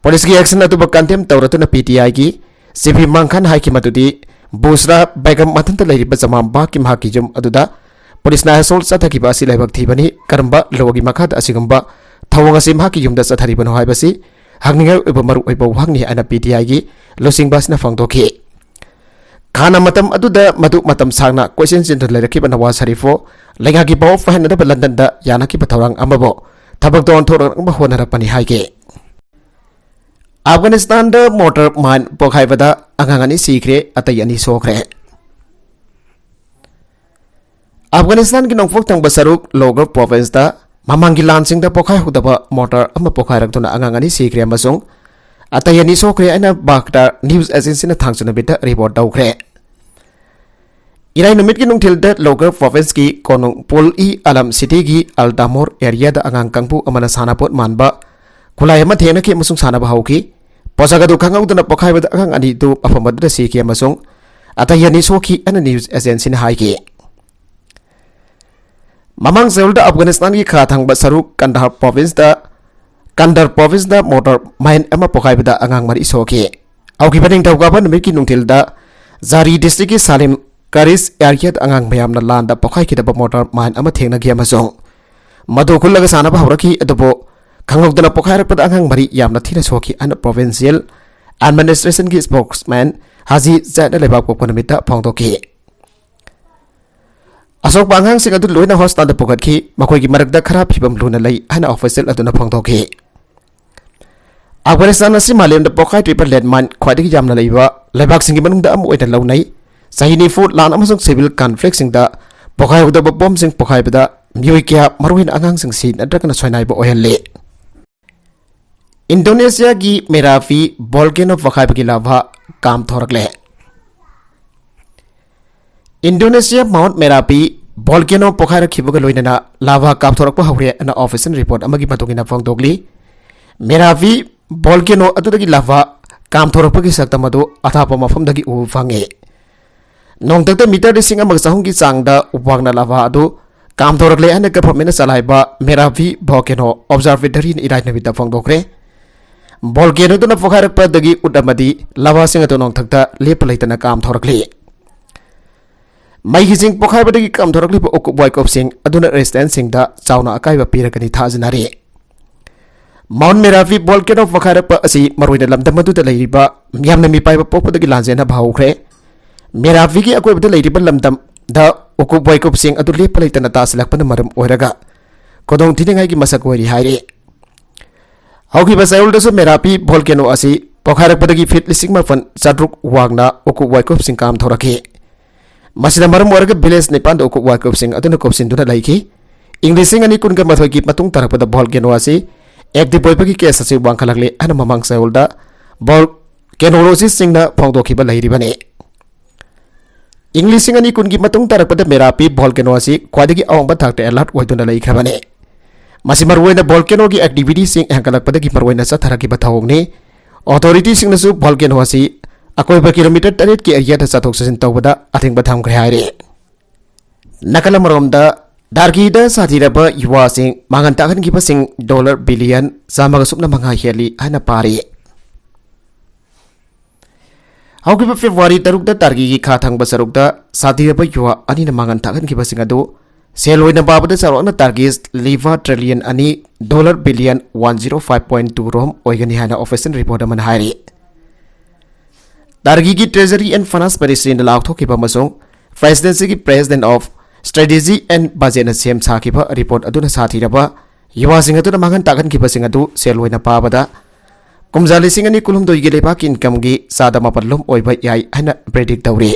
ꯄꯨꯂꯤꯁꯀꯤ ꯑꯦꯛꯁꯟ ꯑꯗꯨꯕꯨ ꯀꯟꯗꯦꯝ ꯇꯧꯔꯗꯨꯅ ꯄꯤ ꯇꯤ ꯑꯥꯏꯒꯤ ꯁꯤ ꯄꯤ ꯏꯝꯔꯥꯟ ꯈꯥꯟ ꯍꯥꯏꯈꯤ ꯃꯗꯨꯗꯤ ꯕꯨꯁ꯭ꯔꯥ ꯕꯦꯒꯝ ꯃꯊꯟꯇ ꯂꯩꯔꯤꯕ ꯖꯃꯥꯟ ꯄꯥꯔꯛꯀꯤ ꯃꯍꯥꯛꯀꯤ ꯌꯨꯝ ꯑꯗꯨꯗ ꯄꯨꯂꯤꯁꯅ ꯑꯦꯁꯣꯜꯠ ꯆꯠꯊꯈꯤꯕ ꯑꯁꯤ ꯂꯥꯏꯕꯛ ꯊꯤꯕꯅꯤ꯫ ꯀꯔꯝꯕ ꯂꯣꯒꯤ ꯃꯈꯥꯗ ꯑꯁꯤꯒꯨꯝꯕ ꯊꯧꯑꯣꯡ ꯑꯁꯤ ꯃꯍꯥꯛꯀꯤ ꯌꯨꯝꯗ ꯆꯠꯊꯔꯤꯕꯅꯣ ꯍꯥꯏꯕꯁꯤ ꯍꯪꯅꯤꯡꯉꯥꯏ ꯑꯣꯏꯕ ꯃꯔꯨꯑꯣꯏꯕ ꯋꯥꯍꯪꯅꯤ ꯍꯥꯏꯅ ꯄꯤ ꯇꯤ ꯑꯥꯏꯒꯤ ꯂꯨꯆꯤꯡꯕ ꯑꯁꯤꯅ ꯐꯣꯡꯗꯣꯛꯈꯤ꯫ ꯈꯥꯟꯅ ꯃꯇꯝ ꯑꯗꯨꯗ ꯃꯗꯨ ꯃꯇꯝ ꯁꯥꯡꯅ ꯀꯣꯏꯆꯦꯟ ꯆꯦꯟꯗꯨꯅ ꯂꯩꯔꯛꯈꯤꯕ ꯅꯋꯥꯖ ꯁꯔꯤꯐꯄꯨ ꯂꯩꯉꯥꯛꯀꯤ ꯄꯥꯎ ꯐꯥꯏꯍꯟꯅꯗꯕ ꯂꯟꯗꯟꯗ ꯌꯥꯅꯈꯤꯕ ꯊꯧꯔꯥꯡ ꯑꯃꯕꯨ ꯊꯕꯛꯇ ꯑꯣꯟꯊꯣꯔꯛꯅꯕ ꯍꯣꯠꯅꯔꯛꯄꯅꯤ ꯍꯥꯏꯈꯤ꯫ ꯑꯐꯒꯥꯅꯤꯁꯇꯥꯟꯗ ꯃꯣꯔꯇꯔ ꯃꯥꯏꯟ ꯄꯣꯈꯥꯏꯕꯗ ꯑꯉꯥꯡ ꯑꯅꯤ ꯁꯤꯈ꯭ꯔꯦ, ꯑꯇꯩ ꯑꯅꯤ ꯁꯣꯛꯈ꯭ꯔꯦ꯫ ꯑꯐꯒꯥꯅꯤꯁꯇꯥꯟꯒꯤ ꯅꯣꯡꯄꯣꯛ ꯊꯪꯕ ꯁꯔꯨꯛ ꯂꯣꯒꯔ ꯄ꯭ꯔꯣꯚꯤꯟꯁꯇ ꯃꯃꯥꯡꯒꯤ ꯂꯥꯟꯁꯤꯡꯗ ꯄꯣꯈꯥꯏꯍꯧꯗꯕ ꯃꯣꯔꯇꯔ ꯑꯃ ꯄꯣꯈꯥꯏꯔꯛꯇꯨꯅ ꯑꯉꯥꯡ ꯑꯅꯤ ꯁꯤꯈ꯭ꯔꯦ ꯑꯃꯁꯨꯡ ꯑꯇꯩ ꯑꯅꯤ ꯁꯣꯛꯈ꯭ꯔꯦ ꯍꯥꯏꯅ ꯕꯥꯒꯗꯥ ꯅ꯭ꯌꯨꯁ ꯑꯦꯖꯦꯟꯁꯤꯅ ꯊꯥꯡꯖ ꯅꯨꯃꯤꯠꯇ ꯔꯤꯄꯣꯔꯠ ꯇꯧꯈ꯭ꯔꯦ꯫ ꯏꯔꯥꯏ ꯅꯨꯃꯤꯠꯀꯤ ꯅꯨꯡꯊꯤꯜꯗ ꯂꯣꯒꯔ ꯄ꯭ꯔꯣꯚꯤꯟꯁꯀꯤ ꯀꯣꯅꯨꯡ ꯄꯨꯜ ꯏ ꯑꯂꯝ ꯁꯤꯇꯤꯒꯤ ꯑꯜ ꯗꯥꯃꯣꯔ ꯑꯦꯔꯤꯌꯥꯗ ꯑꯉꯥꯡ ꯀꯥꯡꯕꯨ ꯑꯃꯅ ꯁꯥꯟꯅꯄꯣꯠ ꯃꯥꯟꯕ ꯈꯨꯠꯂꯥꯏ ꯑꯃ ꯊꯦꯡꯅꯈꯤ ꯑꯃꯁꯨꯡ ꯁꯥꯟꯅꯕ ꯍꯧꯈꯤ꯫ ꯄꯣꯠꯁꯛ ꯑꯗꯨ ꯈꯪꯍꯧꯗꯅ ꯄꯣꯈꯥꯏꯕꯗ ꯑꯉꯥꯡ ꯑꯅꯤꯗꯨ ꯃꯐꯝ ꯑꯗꯨꯗ ꯁꯤꯈꯤ ꯑꯃꯁꯨꯡ ꯑꯇꯩ ꯑꯅꯤ ꯁꯣꯛꯈꯤ ꯍꯥꯏꯅ ꯅ꯭ꯌꯨꯁ ꯑꯦꯖꯦꯟꯁꯤꯅ ꯍꯥꯏꯈꯤ꯫ ꯃꯃꯥꯡ ꯆꯌꯣꯜꯗ ꯑꯐꯒꯥꯅꯤꯁꯇꯥꯟꯒꯤ ꯈꯥ ꯊꯪꯕ ꯁꯔꯨꯛ ꯀꯟꯗꯍꯥꯔ ꯄ꯭ꯔꯣꯚꯤꯟꯁꯇ, ꯀꯟꯗꯍꯥꯔ ꯄ꯭ꯔꯣꯚꯤꯟꯁꯇ ꯃꯣꯇꯣꯔ ꯃꯥꯏꯟ ꯑꯃ ꯄꯣꯈꯥꯏꯕꯗ ꯑꯉꯥꯡ ꯃꯔꯤ ꯁꯣꯛꯈꯤ꯫ ꯍꯧꯈꯤꯕ ꯅꯤꯡꯊꯧꯀꯥꯕ ꯅꯨꯃꯤꯠꯀꯤ ꯅꯨꯡꯊꯤꯜꯗ ꯖꯥꯔꯤ ꯗꯤꯁꯇ꯭ꯔꯤꯛꯀꯤ ꯁꯥꯂꯤꯝ ꯀꯔꯤꯁ ꯑꯦꯔꯤꯌꯥꯗ ꯑꯉꯥꯡ ꯃꯌꯥꯝꯅ ꯂꯥꯟꯗ ꯄꯣꯈꯥꯏꯈꯤꯗꯕ ꯃꯣꯇꯣꯔ ꯃꯥꯏꯟ ꯑꯃ ꯊꯦꯡꯅꯈꯤ ꯑꯃꯁꯨꯡ ꯃꯗꯨ ꯈꯨꯜꯂꯒ ꯁꯥꯟꯅꯕ ꯍꯧꯔꯛꯈꯤ꯫ ꯑꯗꯨꯕꯨ ꯈꯪꯍꯧꯗꯅ ꯄꯣꯈꯥꯏꯔꯛꯄꯗ ꯑꯉꯥꯡ ꯃꯔꯤ ꯌꯥꯝꯅ ꯊꯤꯅ ꯁꯣꯛꯈꯤ ꯍꯥꯏꯅ ꯄ꯭ꯔꯣꯚꯤꯟꯁꯤꯌꯦꯜ ꯑꯦꯗꯃꯤꯅꯤꯁꯇ꯭ꯔꯦꯁꯟꯒꯤ ꯁ꯭ꯄꯣꯛꯁꯃꯦꯟ ꯍꯥꯖꯤ ꯖꯦꯠꯅ ꯂꯩꯕꯥꯛꯄꯣꯛꯄ ꯅꯨꯃꯤꯠꯇ ꯐꯣꯡꯗꯣꯛꯈꯤ꯫ ꯑꯁꯣꯛꯄ ꯑꯉꯥꯡꯁꯤꯡ ꯑꯗꯨ ꯂꯣꯏꯅ ꯍꯣꯁꯄꯤꯇꯥꯜꯗ ꯄꯨꯈꯠꯈꯤ꯫ ꯃꯈꯣꯏꯒꯤ ꯃꯔꯛꯇ ꯈꯔ ꯐꯤꯕꯝ ꯂꯨꯅ ꯂꯩ ꯍꯥꯏꯅ ꯑꯣꯐꯤꯁꯤꯌꯦꯜ ꯑꯗꯨꯅ ꯐꯣꯡꯗꯣꯛꯈꯤ꯫ ꯑꯐꯒꯥꯅꯤꯁꯇꯥꯟ ꯑꯁꯤ ꯃꯥꯂꯦꯝꯗ ꯄꯣꯈꯥꯏꯗ꯭ꯔꯤꯕ ꯂꯦꯟꯃꯥꯏꯟ ꯈ꯭ꯋꯥꯏꯗꯒꯤ ꯌꯥꯝꯅ ꯂꯩꯕ ꯂꯩꯕꯥꯛꯁꯤꯡꯒꯤ ꯃꯅꯨꯡꯗ ꯑꯃ ꯑꯣꯏꯅ ꯂꯧꯅꯩ꯫ ꯆꯍꯤ ꯅꯤꯐꯨ ꯂꯥꯟ ꯑꯃꯁꯨꯡ ꯁꯤꯚꯤꯜ ꯀꯟꯐ꯭ꯂꯤꯛꯁꯤꯡꯗ ꯄꯣꯈꯥꯏꯍꯧꯗꯕ ꯕꯣꯝꯁꯤꯡ ꯄꯣꯈꯥꯏꯕꯗ ꯃꯤꯑꯣꯏ ꯀꯌꯥ, ꯃꯔꯨꯑꯣꯏꯅ ꯑꯉꯥꯡꯁꯤꯡ, ꯁꯤ ꯅꯠꯇ꯭ꯔꯒꯅ ꯁꯣꯏꯅꯥꯏꯕ ꯑꯣꯏꯍꯜꯂꯤ꯫ ꯏꯟꯗꯣꯅꯦꯁꯤꯌꯥꯒꯤ ꯃꯦꯔꯥꯄꯤ volcano ꯄꯣꯈꯥꯏꯕꯒꯤ Lava ꯀꯥꯝꯊꯣꯔꯛꯂꯦ꯫ Indonesia Mount ꯃꯦꯔꯥꯄꯤ volcano ꯄꯣꯈꯥꯏꯔꯛꯈꯤꯕꯒ ꯂꯣꯏꯅꯅ ꯂꯥꯚꯥ ꯀꯥꯝꯊꯣꯔꯛꯄ ꯍꯧꯔꯦ ꯍꯥꯏꯅ ꯑꯣꯐꯤꯁꯤꯌꯦꯜ ꯔꯤꯄꯣꯔꯠ ꯑꯃꯒꯤ ꯃꯇꯨꯡ ꯏꯟꯅ ꯐꯣꯡꯗꯣꯛꯂꯤ꯫ ꯃꯦꯔꯥꯄꯤ ꯚꯣꯜꯀꯦꯅꯣ ꯑꯗꯨꯗꯒꯤ ꯂꯥꯚꯥ ꯀꯥꯝꯊꯣꯔꯛꯄꯒꯤ ꯁꯛꯇꯝ ꯑꯗꯨ ꯑꯊꯥꯞꯄ ꯃꯐꯝꯗꯒꯤ ꯎꯕ ꯐꯪꯉꯤ꯫ ꯅꯣꯡꯊꯛꯇ ꯃꯤꯇꯔ ꯂꯤꯁꯤꯡ ꯑꯃꯒ ꯆꯍꯨꯝꯒꯤ ꯆꯥꯡꯗ ꯋꯥꯡꯅ ꯂꯥꯚꯥ ꯑꯗꯨ ꯀꯥꯝꯊꯣꯔꯛꯂꯦ ꯍꯥꯏꯅ ꯒꯚꯔꯟꯃꯦꯟꯠꯅ ꯆꯂꯥꯏꯕ ꯃꯦꯔꯥꯄꯤ ꯚꯣꯜꯀꯦꯅꯣ ꯑꯣꯕꯖꯥꯔꯚꯦꯇꯔꯤꯅ ꯏꯔꯥꯏ ꯅꯨꯃꯤꯠꯇ ꯐꯣꯡꯗꯣꯛꯈ꯭ꯔꯦ꯫ ꯚꯣꯜꯀꯦꯅꯣꯗꯨꯅ ꯄꯣꯈꯥꯏꯔꯛꯄꯗꯒꯤ ꯎꯠ ꯑꯃꯗꯤ ꯂꯥꯚꯥꯁꯤꯡ ꯑꯗꯨ ꯅꯣꯡꯊꯛꯇ ꯂꯦꯞꯄ ꯂꯩꯇꯅ ꯀꯥꯝꯊꯣꯔꯛꯂꯤ꯫ ꯃꯩꯒꯤ ꯆꯤꯡ ꯄꯣꯈꯥꯏꯕꯗꯒꯤ ꯀꯥꯝꯊꯣꯔꯛꯂꯤꯕ ꯎꯀꯨꯞ ꯋꯥꯏꯀꯨꯞꯁꯤꯡ ꯑꯗꯨꯅ ꯔꯦꯁꯤꯗꯦꯟꯠꯁꯤꯡꯗ ꯆꯥꯎꯅ ꯑꯀꯥꯏꯕ ꯄꯤꯔꯒꯅꯤ ꯊꯥꯖꯅꯔꯤ꯫ ꯃꯥꯎꯟꯠ ꯃꯦꯔꯥꯄꯤ ꯚꯣꯜꯀꯦꯅꯣ ꯄꯣꯈꯥꯏꯔꯛꯄ ꯑꯁꯤ ꯃꯔꯨꯑꯣꯏꯅ ꯂꯝꯗꯝ ꯑꯗꯨꯗ ꯂꯩꯔꯤꯕ ꯃꯤꯌꯥꯝꯅ ꯃꯤꯄꯥꯏꯕ ꯄꯣꯛꯄꯗꯒꯤ ꯂꯥꯟꯖꯦꯟꯅꯕ ꯍꯧꯈ꯭ꯔꯦ꯫ ꯃꯦꯔꯥꯄꯤꯒꯤ ꯑꯀꯣꯏꯕꯗ ꯂꯩꯔꯤꯕ ꯂꯝꯗꯝꯗ ꯎꯀꯨꯞ ꯋꯥꯏꯀꯨꯞꯁꯤꯡ ꯑꯗꯨ ꯂꯦꯞꯄ ꯂꯩꯇꯅ ꯇꯥꯁꯤꯜꯂꯛꯄꯅ ꯃꯔꯝ ꯑꯣꯏꯔꯒ ꯈꯨꯗꯣꯡꯊꯤꯅꯤꯡꯉꯥꯏꯒꯤ ꯃꯁꯛ ꯑꯣꯏꯔꯤ ꯍꯥꯏꯔꯤ꯫ ꯍꯧꯈꯤꯕ ꯆꯌꯣꯜꯗꯁꯨ ꯃꯦꯔꯥꯄꯤ ꯚꯣꯜꯀꯦꯅꯣ ꯑꯁꯤ ꯄꯣꯈꯥꯏꯔꯛꯄꯗꯒꯤ ꯐꯤꯠ ꯂꯤꯁꯤꯡ ꯃꯥꯄꯟ ꯆꯥꯇ꯭ꯔꯨꯛ ꯋꯥꯡꯅ ꯎꯀꯨꯞ ꯋꯥꯏꯀꯨꯞꯁꯤꯡ ꯀꯥꯝꯊꯣꯔꯛꯈꯤ꯫ ꯃꯁꯤꯅ ꯃꯔꯝ ꯑꯣꯏꯔꯒ ꯚꯤꯂꯦꯖ ꯅꯤꯄꯥꯟꯗ ꯎꯀꯨꯞ ꯋꯥꯏꯀꯨꯞꯁꯤꯡ ꯑꯗꯨꯅ ꯀꯨꯞꯁꯤꯟꯗꯨꯅ ꯂꯩꯈꯤ꯫ ꯏꯪ ꯂꯤꯁꯤꯡ ꯑꯅꯤ ꯀꯨꯟꯒ ꯃꯥꯊꯣꯏꯒꯤ ꯃꯇꯨꯡ ꯇꯥꯔꯛꯄꯗ ꯚꯣꯜꯀꯦꯅꯣ ꯑꯁꯤ ꯑꯦꯛꯇꯤꯚ ꯑꯣꯏꯕꯒꯤ ꯀꯦꯁ ꯑꯁꯤ ꯋꯥꯡꯈꯠꯂꯛꯂꯦ ꯍꯥꯏꯅ ꯃꯃꯥꯡ ꯆꯌꯣꯜꯗ ꯚꯣꯜꯀꯦꯅꯣꯂꯣꯖꯤꯁꯁꯤꯡꯅ ꯐꯣꯡꯗꯣꯛꯈꯤꯕ ꯂꯩꯔꯤꯕꯅꯤ꯫ ꯏꯪ ꯂꯤꯁꯤꯡ ꯑꯅꯤ ꯀꯨꯟꯒꯤ ꯃꯇꯨꯡ ꯇꯥꯔꯛꯄꯗ ꯃꯦꯔꯥꯄꯤ ꯚꯣꯜꯀꯦꯅꯣ ꯑꯁꯤ ꯈ꯭ꯋꯥꯏꯗꯒꯤ ꯑꯋꯥꯡꯕ ꯊꯥꯛꯇ ꯑꯦꯂꯔꯠ ꯑꯣꯏꯗꯨꯅ ꯂꯩꯈ꯭ꯔꯕꯅꯤ꯫ ꯃꯁꯤ ꯃꯔꯨꯑꯣꯏꯅ ꯚꯣꯜꯀꯦꯅꯣꯒꯤ ꯑꯦꯛꯇꯤꯚꯤꯇꯤꯁꯤꯡ ꯍꯦꯟꯒꯠꯂꯛꯄꯗꯒꯤ ꯃꯔꯨꯑꯣꯏꯅ ꯆꯠꯊꯔꯛꯈꯤꯕ ꯊꯧꯑꯣꯡꯅꯤ꯫ ꯑꯣꯊꯣꯔꯤꯇꯤꯁꯤꯡꯅꯁꯨ ꯚꯣꯜꯀꯦꯅꯣ ꯑꯁꯤ ꯑꯀꯣꯏꯕ ꯀꯤꯂꯣꯃꯤꯇꯔ ꯇꯔꯦꯠꯀꯤ ꯑꯦꯔꯤꯌꯥꯗ ꯆꯠꯊꯣꯛ ꯆꯠꯁꯤꯟ ꯇꯧꯕꯗ ꯑꯊꯤꯡꯕ ꯊꯝꯈ꯭ꯔꯦ ꯍꯥꯏꯔꯤ꯫ ꯅꯥꯀꯜ ꯑꯃꯔꯣꯝꯗ, ꯇꯔꯀꯤꯗ ꯁꯥꯊꯤꯔꯕ ꯌꯨꯋꯥꯁꯤꯡ ꯃꯥꯡꯍꯟ ꯇꯥꯛꯍꯟꯈꯤꯕꯁꯤꯡ ꯗꯣꯂꯔ ꯕꯤꯂꯤꯌꯟ ꯆꯥꯝꯃꯒ ꯁꯨꯞꯅ ꯃꯉꯥ ꯍꯦꯜꯂꯤ ꯍꯥꯏꯅ ꯄꯥꯔꯤ꯫ ꯍꯧꯈꯤꯕ ꯐꯦꯕ꯭ꯔꯨꯋꯥꯔꯤ ꯇꯔꯨꯛꯇ ꯇꯔꯀꯤꯒꯤ ꯈꯥ ꯊꯪꯕ ꯁꯔꯨꯛꯇ ꯁꯥꯊꯤꯔꯕ ꯌꯨꯋꯥ ꯑꯅꯤꯅ ꯃꯥꯡꯍꯟ ꯇꯥꯛꯍꯟꯈꯤꯕꯁꯤꯡ ꯑꯗꯨ ꯁꯦꯜ ꯑꯣꯏꯅ ꯄꯥꯕꯗ ꯆꯥꯎꯔꯥꯛꯅ ꯇꯔꯀꯤꯁ ꯂꯤꯚꯥ ꯇ꯭ꯔꯤꯂꯤꯌꯟ ꯑꯅꯤ, dollar billion one zero five point two ꯔꯣꯝ ꯑꯣꯏꯒꯅꯤ ꯍꯥꯏꯅ ꯑꯣꯐꯤꯁꯤꯌꯦꯜ ꯔꯤꯄꯣꯔꯠ ꯑꯃꯅ ꯍꯥꯏꯔꯤ꯫ ꯇꯔꯀꯤꯒꯤ ꯇ꯭ꯔꯦꯖꯔꯤ ꯑꯦꯟ ꯐꯥꯏꯅꯥꯟꯁ ꯃꯤꯅꯤꯁꯇ꯭ꯔꯤꯅ ꯂꯥꯎꯊꯣꯛꯈꯤꯕ ꯑꯃꯁꯨꯡ ꯐ꯭ꯔꯦꯁꯤꯗꯦꯟꯁꯤꯒꯤ ꯄ꯭ꯔꯦꯁꯤꯗꯦꯟ ꯑꯣꯐ ꯁ꯭ꯇ꯭ꯔꯦꯇꯦꯖꯤ ꯑꯦꯟ ꯕꯖꯦꯠꯅ ꯁꯦꯝ ꯁꯥꯈꯤꯕ ꯔꯤꯄꯣꯔꯠ ꯑꯗꯨꯅ ꯁꯥꯊꯤꯔꯕ ꯌꯨꯋꯥꯁꯤꯡ ꯑꯗꯨꯅ ꯃꯥꯡꯍꯟ ꯇꯥꯛꯍꯟꯈꯤꯕꯁꯤꯡ ꯑꯗꯨ ꯁꯦꯜ ꯑꯣꯏꯅ ꯄꯥꯕꯗ ꯀꯨꯝꯖꯥ ꯂꯤꯁꯤꯡ ꯑꯅꯤ ꯀꯨꯟꯍꯨꯝꯗꯣꯏꯒꯤ ꯂꯩꯕꯥꯛꯀꯤ ꯏꯟꯀꯝꯒꯤ ꯆꯥꯗ ꯃꯥꯄꯜ ꯂꯣꯝ ꯑꯣꯏꯕ ꯌꯥꯏ ꯍꯥꯏꯅ ꯄ꯭ꯔꯤꯗꯤꯛ ꯇꯧꯔꯤ꯫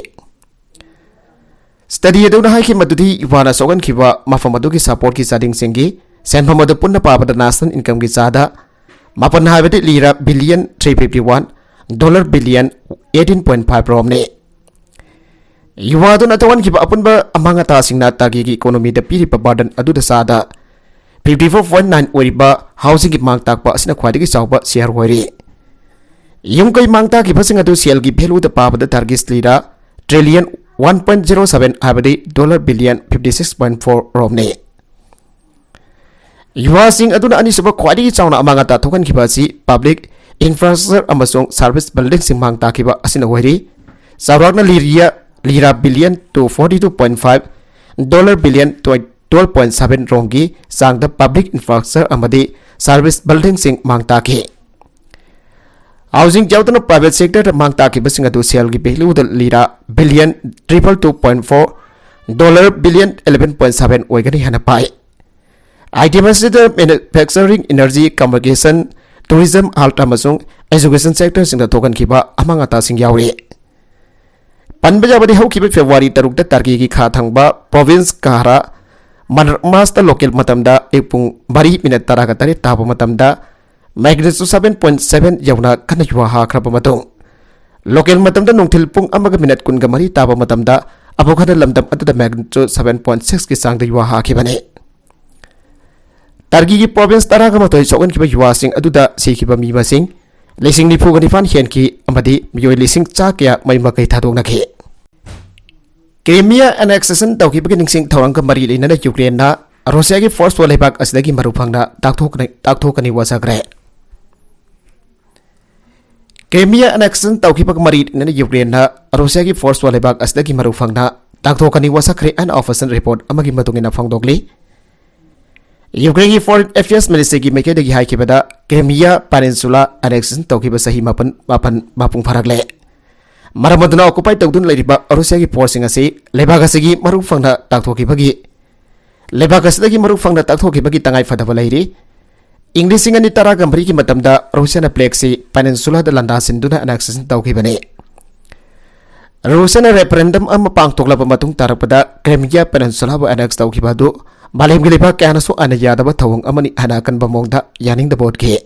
ꯁ꯭ꯇꯗꯤ ꯑꯗꯨꯅ ꯍꯥꯏꯈꯤ ꯃꯗꯨꯗꯤ ꯌꯨꯋꯥꯅ ꯁꯣꯛꯍꯟꯈꯤꯕ ꯃꯐꯝ ꯑꯗꯨꯒꯤ ꯁꯄꯣꯔꯠꯀꯤ ꯆꯥꯗꯤꯡꯁꯤꯡꯒꯤ ꯁꯦꯟꯐꯝ ꯑꯗꯨ ꯄꯨꯟꯅ ꯄꯥꯕꯗ ꯅꯦꯁꯅꯦꯜ ꯏꯟꯀꯝꯒꯤ ꯆꯥꯗ ꯃꯥꯄꯟ, ꯍꯥꯏꯕꯗꯤ lira billion three fifty one, dollar billion eighteen point five ꯔꯣꯝꯅꯤ꯫ ꯌꯨꯋꯥꯗꯨꯅ ꯊꯣꯛꯍꯟꯈꯤꯕ ꯑꯄꯨꯟꯕ ꯑꯃꯥꯡ ꯑꯇꯥꯁꯤꯡꯅ ꯇꯔꯀꯤꯒꯤ ꯏꯀꯣꯅꯣꯃꯤꯗ ꯄꯤꯔꯤꯕ ꯕꯔꯗꯟ ꯑꯗꯨꯗ ꯆꯥꯗ ꯐꯤꯐꯇꯤ ꯐꯣꯔ ꯄꯣꯏꯟ ꯅꯥꯏꯟ ꯑꯣꯏꯔꯤꯕ ꯍꯥꯎꯁꯤꯡꯒꯤ ꯃꯥꯡ ꯇꯥꯛꯄ ꯑꯁꯤꯅ ꯈ꯭ꯋꯥꯏꯗꯒꯤ ꯆꯥꯎꯕ ꯁꯤꯌꯥꯔ ꯑꯣꯏꯔꯤ꯫ ꯌꯨꯝ ꯀꯩ ꯃꯥꯡ ꯇꯥꯛꯈꯤꯕꯁꯤꯡ ꯑꯗꯨ ꯁꯦꯜꯒꯤ ꯚꯦꯂꯨꯗ ꯄꯥꯕꯗ Turkish lira trillion one point zero seven, ꯍꯥꯏꯕꯗꯤ dollar billion fifty six point four ꯔꯣꯝꯅꯤ꯫ ꯌꯨꯋꯥꯁꯤꯡ ꯑꯗꯨꯅ ꯑꯅꯤꯁꯨꯕ ꯈ꯭ꯋꯥꯏꯗꯒꯤ ꯆꯥꯎꯅ ꯑꯃꯥꯡ ꯑꯇꯥ ꯊꯣꯛꯍꯟꯈꯤꯕ ꯑꯁꯤ ꯄꯕ꯭ꯂꯤꯛ ꯏꯟꯐ꯭ꯔꯥꯁ꯭ꯇ꯭ꯔꯛꯆꯔ ꯑꯃꯁꯨꯡ ꯁꯔꯚꯤꯁ ꯕꯤꯜꯗꯤꯡꯁꯤꯡ ꯃꯥꯡ ꯇꯥꯛꯈꯤꯕ ꯑꯁꯤꯅ ꯑꯣꯏꯔꯤ꯫ ꯆꯥꯎꯔꯥꯛꯅ ꯂꯤꯔꯤꯌꯥ, lira billion two forty two point five, dollar billion twelve point seven ꯔꯣꯝꯒꯤ ꯆꯥꯡꯗ ꯄꯕ꯭ꯂꯤꯛ ꯏꯟꯐ꯭ꯔꯥꯁ꯭ꯇ꯭ꯔꯛꯆꯔ ꯑꯃꯗꯤ ꯁꯔꯚꯤꯁ ꯕꯤꯜꯗꯤꯡꯁꯤꯡ ꯃꯥꯡ ꯇꯥꯛꯈꯤ꯫ ꯍꯥꯎꯁꯤꯡ ꯌꯥꯎꯗꯅ ꯄ꯭ꯔꯥꯏꯚꯦꯠ ꯁꯦꯛꯇꯔꯗ ꯃꯥꯡ ꯇꯥꯛꯈꯤꯕꯁꯤꯡ ꯑꯗꯨ ꯁꯦꯜꯒꯤ ꯚꯦꯂꯨꯗ lira billion triple two point four, dollar billion eleven point seven ꯑꯣꯏꯒꯅꯤ ꯍꯥꯏꯅ ꯄꯥꯏ꯫ ꯑꯥꯏꯇꯦꯝ ꯑꯁꯤꯗ manufacturing, energy, communication, tourism, health ꯑꯃꯁꯨꯡ ꯑꯦꯖꯨꯀꯦꯁꯟ ꯁꯦꯛꯇꯔꯁꯤꯡꯗ ꯊꯣꯛꯍꯟꯈꯤꯕ ꯑꯃꯥꯡ ꯑꯇꯥꯁꯤꯡ ꯌꯥꯎꯔꯤ꯫ ꯄꯟꯕ ꯌꯥꯕꯗꯤ ꯍꯧꯈꯤꯕ ꯐꯦꯕ꯭ꯔꯨꯋꯥꯔꯤ ꯇꯔꯨꯛꯇ ꯇꯔꯀꯤꯒꯤ ꯈꯥ ꯊꯪꯕ ꯄ꯭ꯔꯣꯚꯤꯟꯁ ꯀꯥꯔꯥ ꯃꯥꯔꯁꯇ ꯂꯣꯀꯦꯜ ꯃꯇꯝꯗ ꯑꯌꯨꯛ ꯄꯨꯡ ꯃꯔꯤ ꯃꯤꯅꯠ ꯇꯔꯥꯒ ꯇꯔꯦꯠ ꯇꯥꯕ ꯃꯇꯝꯗ magnitude seven point seven ꯌꯧꯅ ꯀꯟꯅ ꯌꯨꯍꯥ ꯍꯥꯈ꯭ꯔꯕ ꯃꯇꯨꯡ, ꯂꯣꯀꯦꯜ ꯃꯇꯝꯗ ꯅꯨꯡꯊꯤꯜ ꯄꯨꯡ ꯑꯃꯒ ꯃꯤꯅꯠ ꯀꯨꯟꯒ ꯃꯔꯤ ꯇꯥꯕ ꯃꯇꯝꯗ ꯑꯕꯨ ꯈꯟꯗ ꯂꯝꯗꯝ ꯑꯗꯨꯗ magnitude seven point six ꯀꯤ ꯆꯥꯡꯗ ꯌꯨꯍꯥ ꯍꯥꯈꯤꯕꯅꯤ꯫ ꯇꯔꯀꯤꯒꯤ ꯄ꯭ꯔꯣꯚꯤꯟꯁ ꯇꯔꯥꯒ ꯃꯥꯊꯣꯏ ꯁꯣꯛꯍꯟꯈꯤꯕ ꯌꯨꯍꯥꯁꯤꯡ ꯑꯗꯨꯗ ꯁꯤꯈꯤꯕ ꯃꯤ ꯃꯁꯤꯡ ꯂꯤꯁꯤꯡ ꯅꯤꯐꯨꯒ ꯅꯤꯄꯥꯟ ꯍꯦꯟꯈꯤ ꯑꯃꯗꯤ ꯃꯤꯑꯣꯏ ꯂꯤꯁꯤꯡ ꯆꯥ ꯀꯌꯥ ꯃꯩ ꯃꯀꯩ ꯊꯥꯗꯣꯛꯅꯈꯤ꯫ ꯀ꯭ꯔꯤꯃꯤꯌꯥ annexation ꯇꯧꯈꯤꯕꯒꯤ ꯅꯤꯡꯁꯤꯡ ꯊꯧꯔꯝꯒ ꯃꯔꯤ ꯂꯩꯅꯅ ꯌꯨꯀ꯭ꯔꯦꯟꯅ ꯔꯨꯁꯤꯌꯥꯒꯤ ꯐꯣꯔꯁꯄꯨ ꯂꯩꯕꯥꯛ ꯑꯁꯤꯗꯒꯤ ꯃꯔꯨ ꯐꯪꯅ ꯇꯥꯛꯊꯣꯛꯀꯅꯤ, ꯇꯥꯛꯊꯣꯛꯀꯅꯤ ꯋꯥꯁꯛꯈ꯭ꯔꯦ꯫ ꯀ꯭ꯔꯤꯃꯤꯌꯥ annexation ꯇꯧꯈꯤꯕꯒ ꯃꯔꯤ ꯂꯩꯅꯅ ꯌꯨꯀ꯭ꯔꯦꯟꯅ ꯔꯨꯁꯤꯌꯥꯒꯤ ꯐꯣꯔꯁꯄꯨ ꯂꯩꯕꯥꯛ ꯑꯁꯤꯗꯒꯤ ꯃꯔꯨ ꯐꯪꯅ ꯇꯥꯛꯊꯣꯛꯀꯅꯤ ꯋꯥꯁꯛꯈ꯭ꯔꯦ ꯍꯥꯏꯅ official report ꯑꯃꯒꯤ ꯃꯇꯨꯡ ꯏꯟꯅ ꯐꯣꯡꯗꯣꯛꯂꯤ꯫ ꯌꯨꯀ꯭ꯔꯦꯟꯒꯤ Foreign Affairs Ministryꯒꯤ ꯃꯥꯏꯀꯩꯗꯒꯤ ꯍꯥꯏꯈꯤꯕꯗ, ꯀ꯭ꯔꯤꯃꯤꯌꯥ Peninsula annexation ꯇꯧꯈꯤꯕ ꯆꯍꯤ ꯃꯥꯄꯟ, ꯃꯥꯄꯟ ꯃꯄꯨꯡ ꯐꯥꯔꯛꯂꯦ꯫ ꯃꯔꯝ ꯑꯗꯨꯅ occupy ꯇꯧꯗꯨꯅ ꯂꯩꯔꯤꯕ ꯔꯨꯁꯤꯌꯥꯒꯤ ꯐꯣꯔꯁꯁꯤꯡ ꯑꯁꯤ ꯂꯩꯕꯥꯛ ꯑꯁꯤꯒꯤ ꯃꯔꯨ ꯐꯪꯅ ꯇꯥꯛꯊꯣꯛꯈꯤꯕꯒꯤ, ꯂꯩꯕꯥꯛ ꯑꯁꯤꯗꯒꯤ ꯃꯔꯨ ꯐꯪꯅ ꯇꯥꯛꯊꯣꯛꯈꯤꯕꯒꯤ ꯇꯉꯥꯏ ꯐꯗꯕ ꯂꯩꯔꯤ꯫ ꯏꯪ ꯂꯤꯁꯤꯡ ꯑꯅꯤ ꯇꯔꯥꯒ ꯃꯔꯤꯒꯤ ꯃꯇꯝꯗ ꯔꯨꯁꯤꯌꯥꯅ ꯄ꯭ꯂꯦꯒꯁꯤ Peninsulaꯗ ꯂꯥꯟꯗꯥꯁꯤꯟꯗꯨꯅ annexation ꯇꯧꯈꯤꯕꯅꯤ꯫ ꯔꯨꯁꯤꯌꯥꯅ referendum ꯑꯃ ꯄꯥꯡꯊꯣꯛꯂꯕ ꯃꯇꯨꯡ ꯇꯥꯔꯛꯄꯗ ꯀ꯭ꯔꯤꯃꯤꯌꯥ Peninsulaꯕꯨ annex ꯇꯧꯈꯤꯕ ꯑꯗꯨ ꯃꯥꯂꯦꯝꯒꯤ ꯂꯩꯕꯥꯛ ꯀꯌꯥꯅꯁꯨ ꯑꯥꯏꯟꯅ ꯌꯥꯗꯕ ꯊꯧꯑꯣꯡ ꯑꯃꯅꯤ ꯍꯥꯏꯅ ꯑꯀꯟꯕ ꯃꯑꯣꯡꯗ ꯌꯥꯅꯤꯡꯗꯕ ꯎꯠꯈꯤ꯫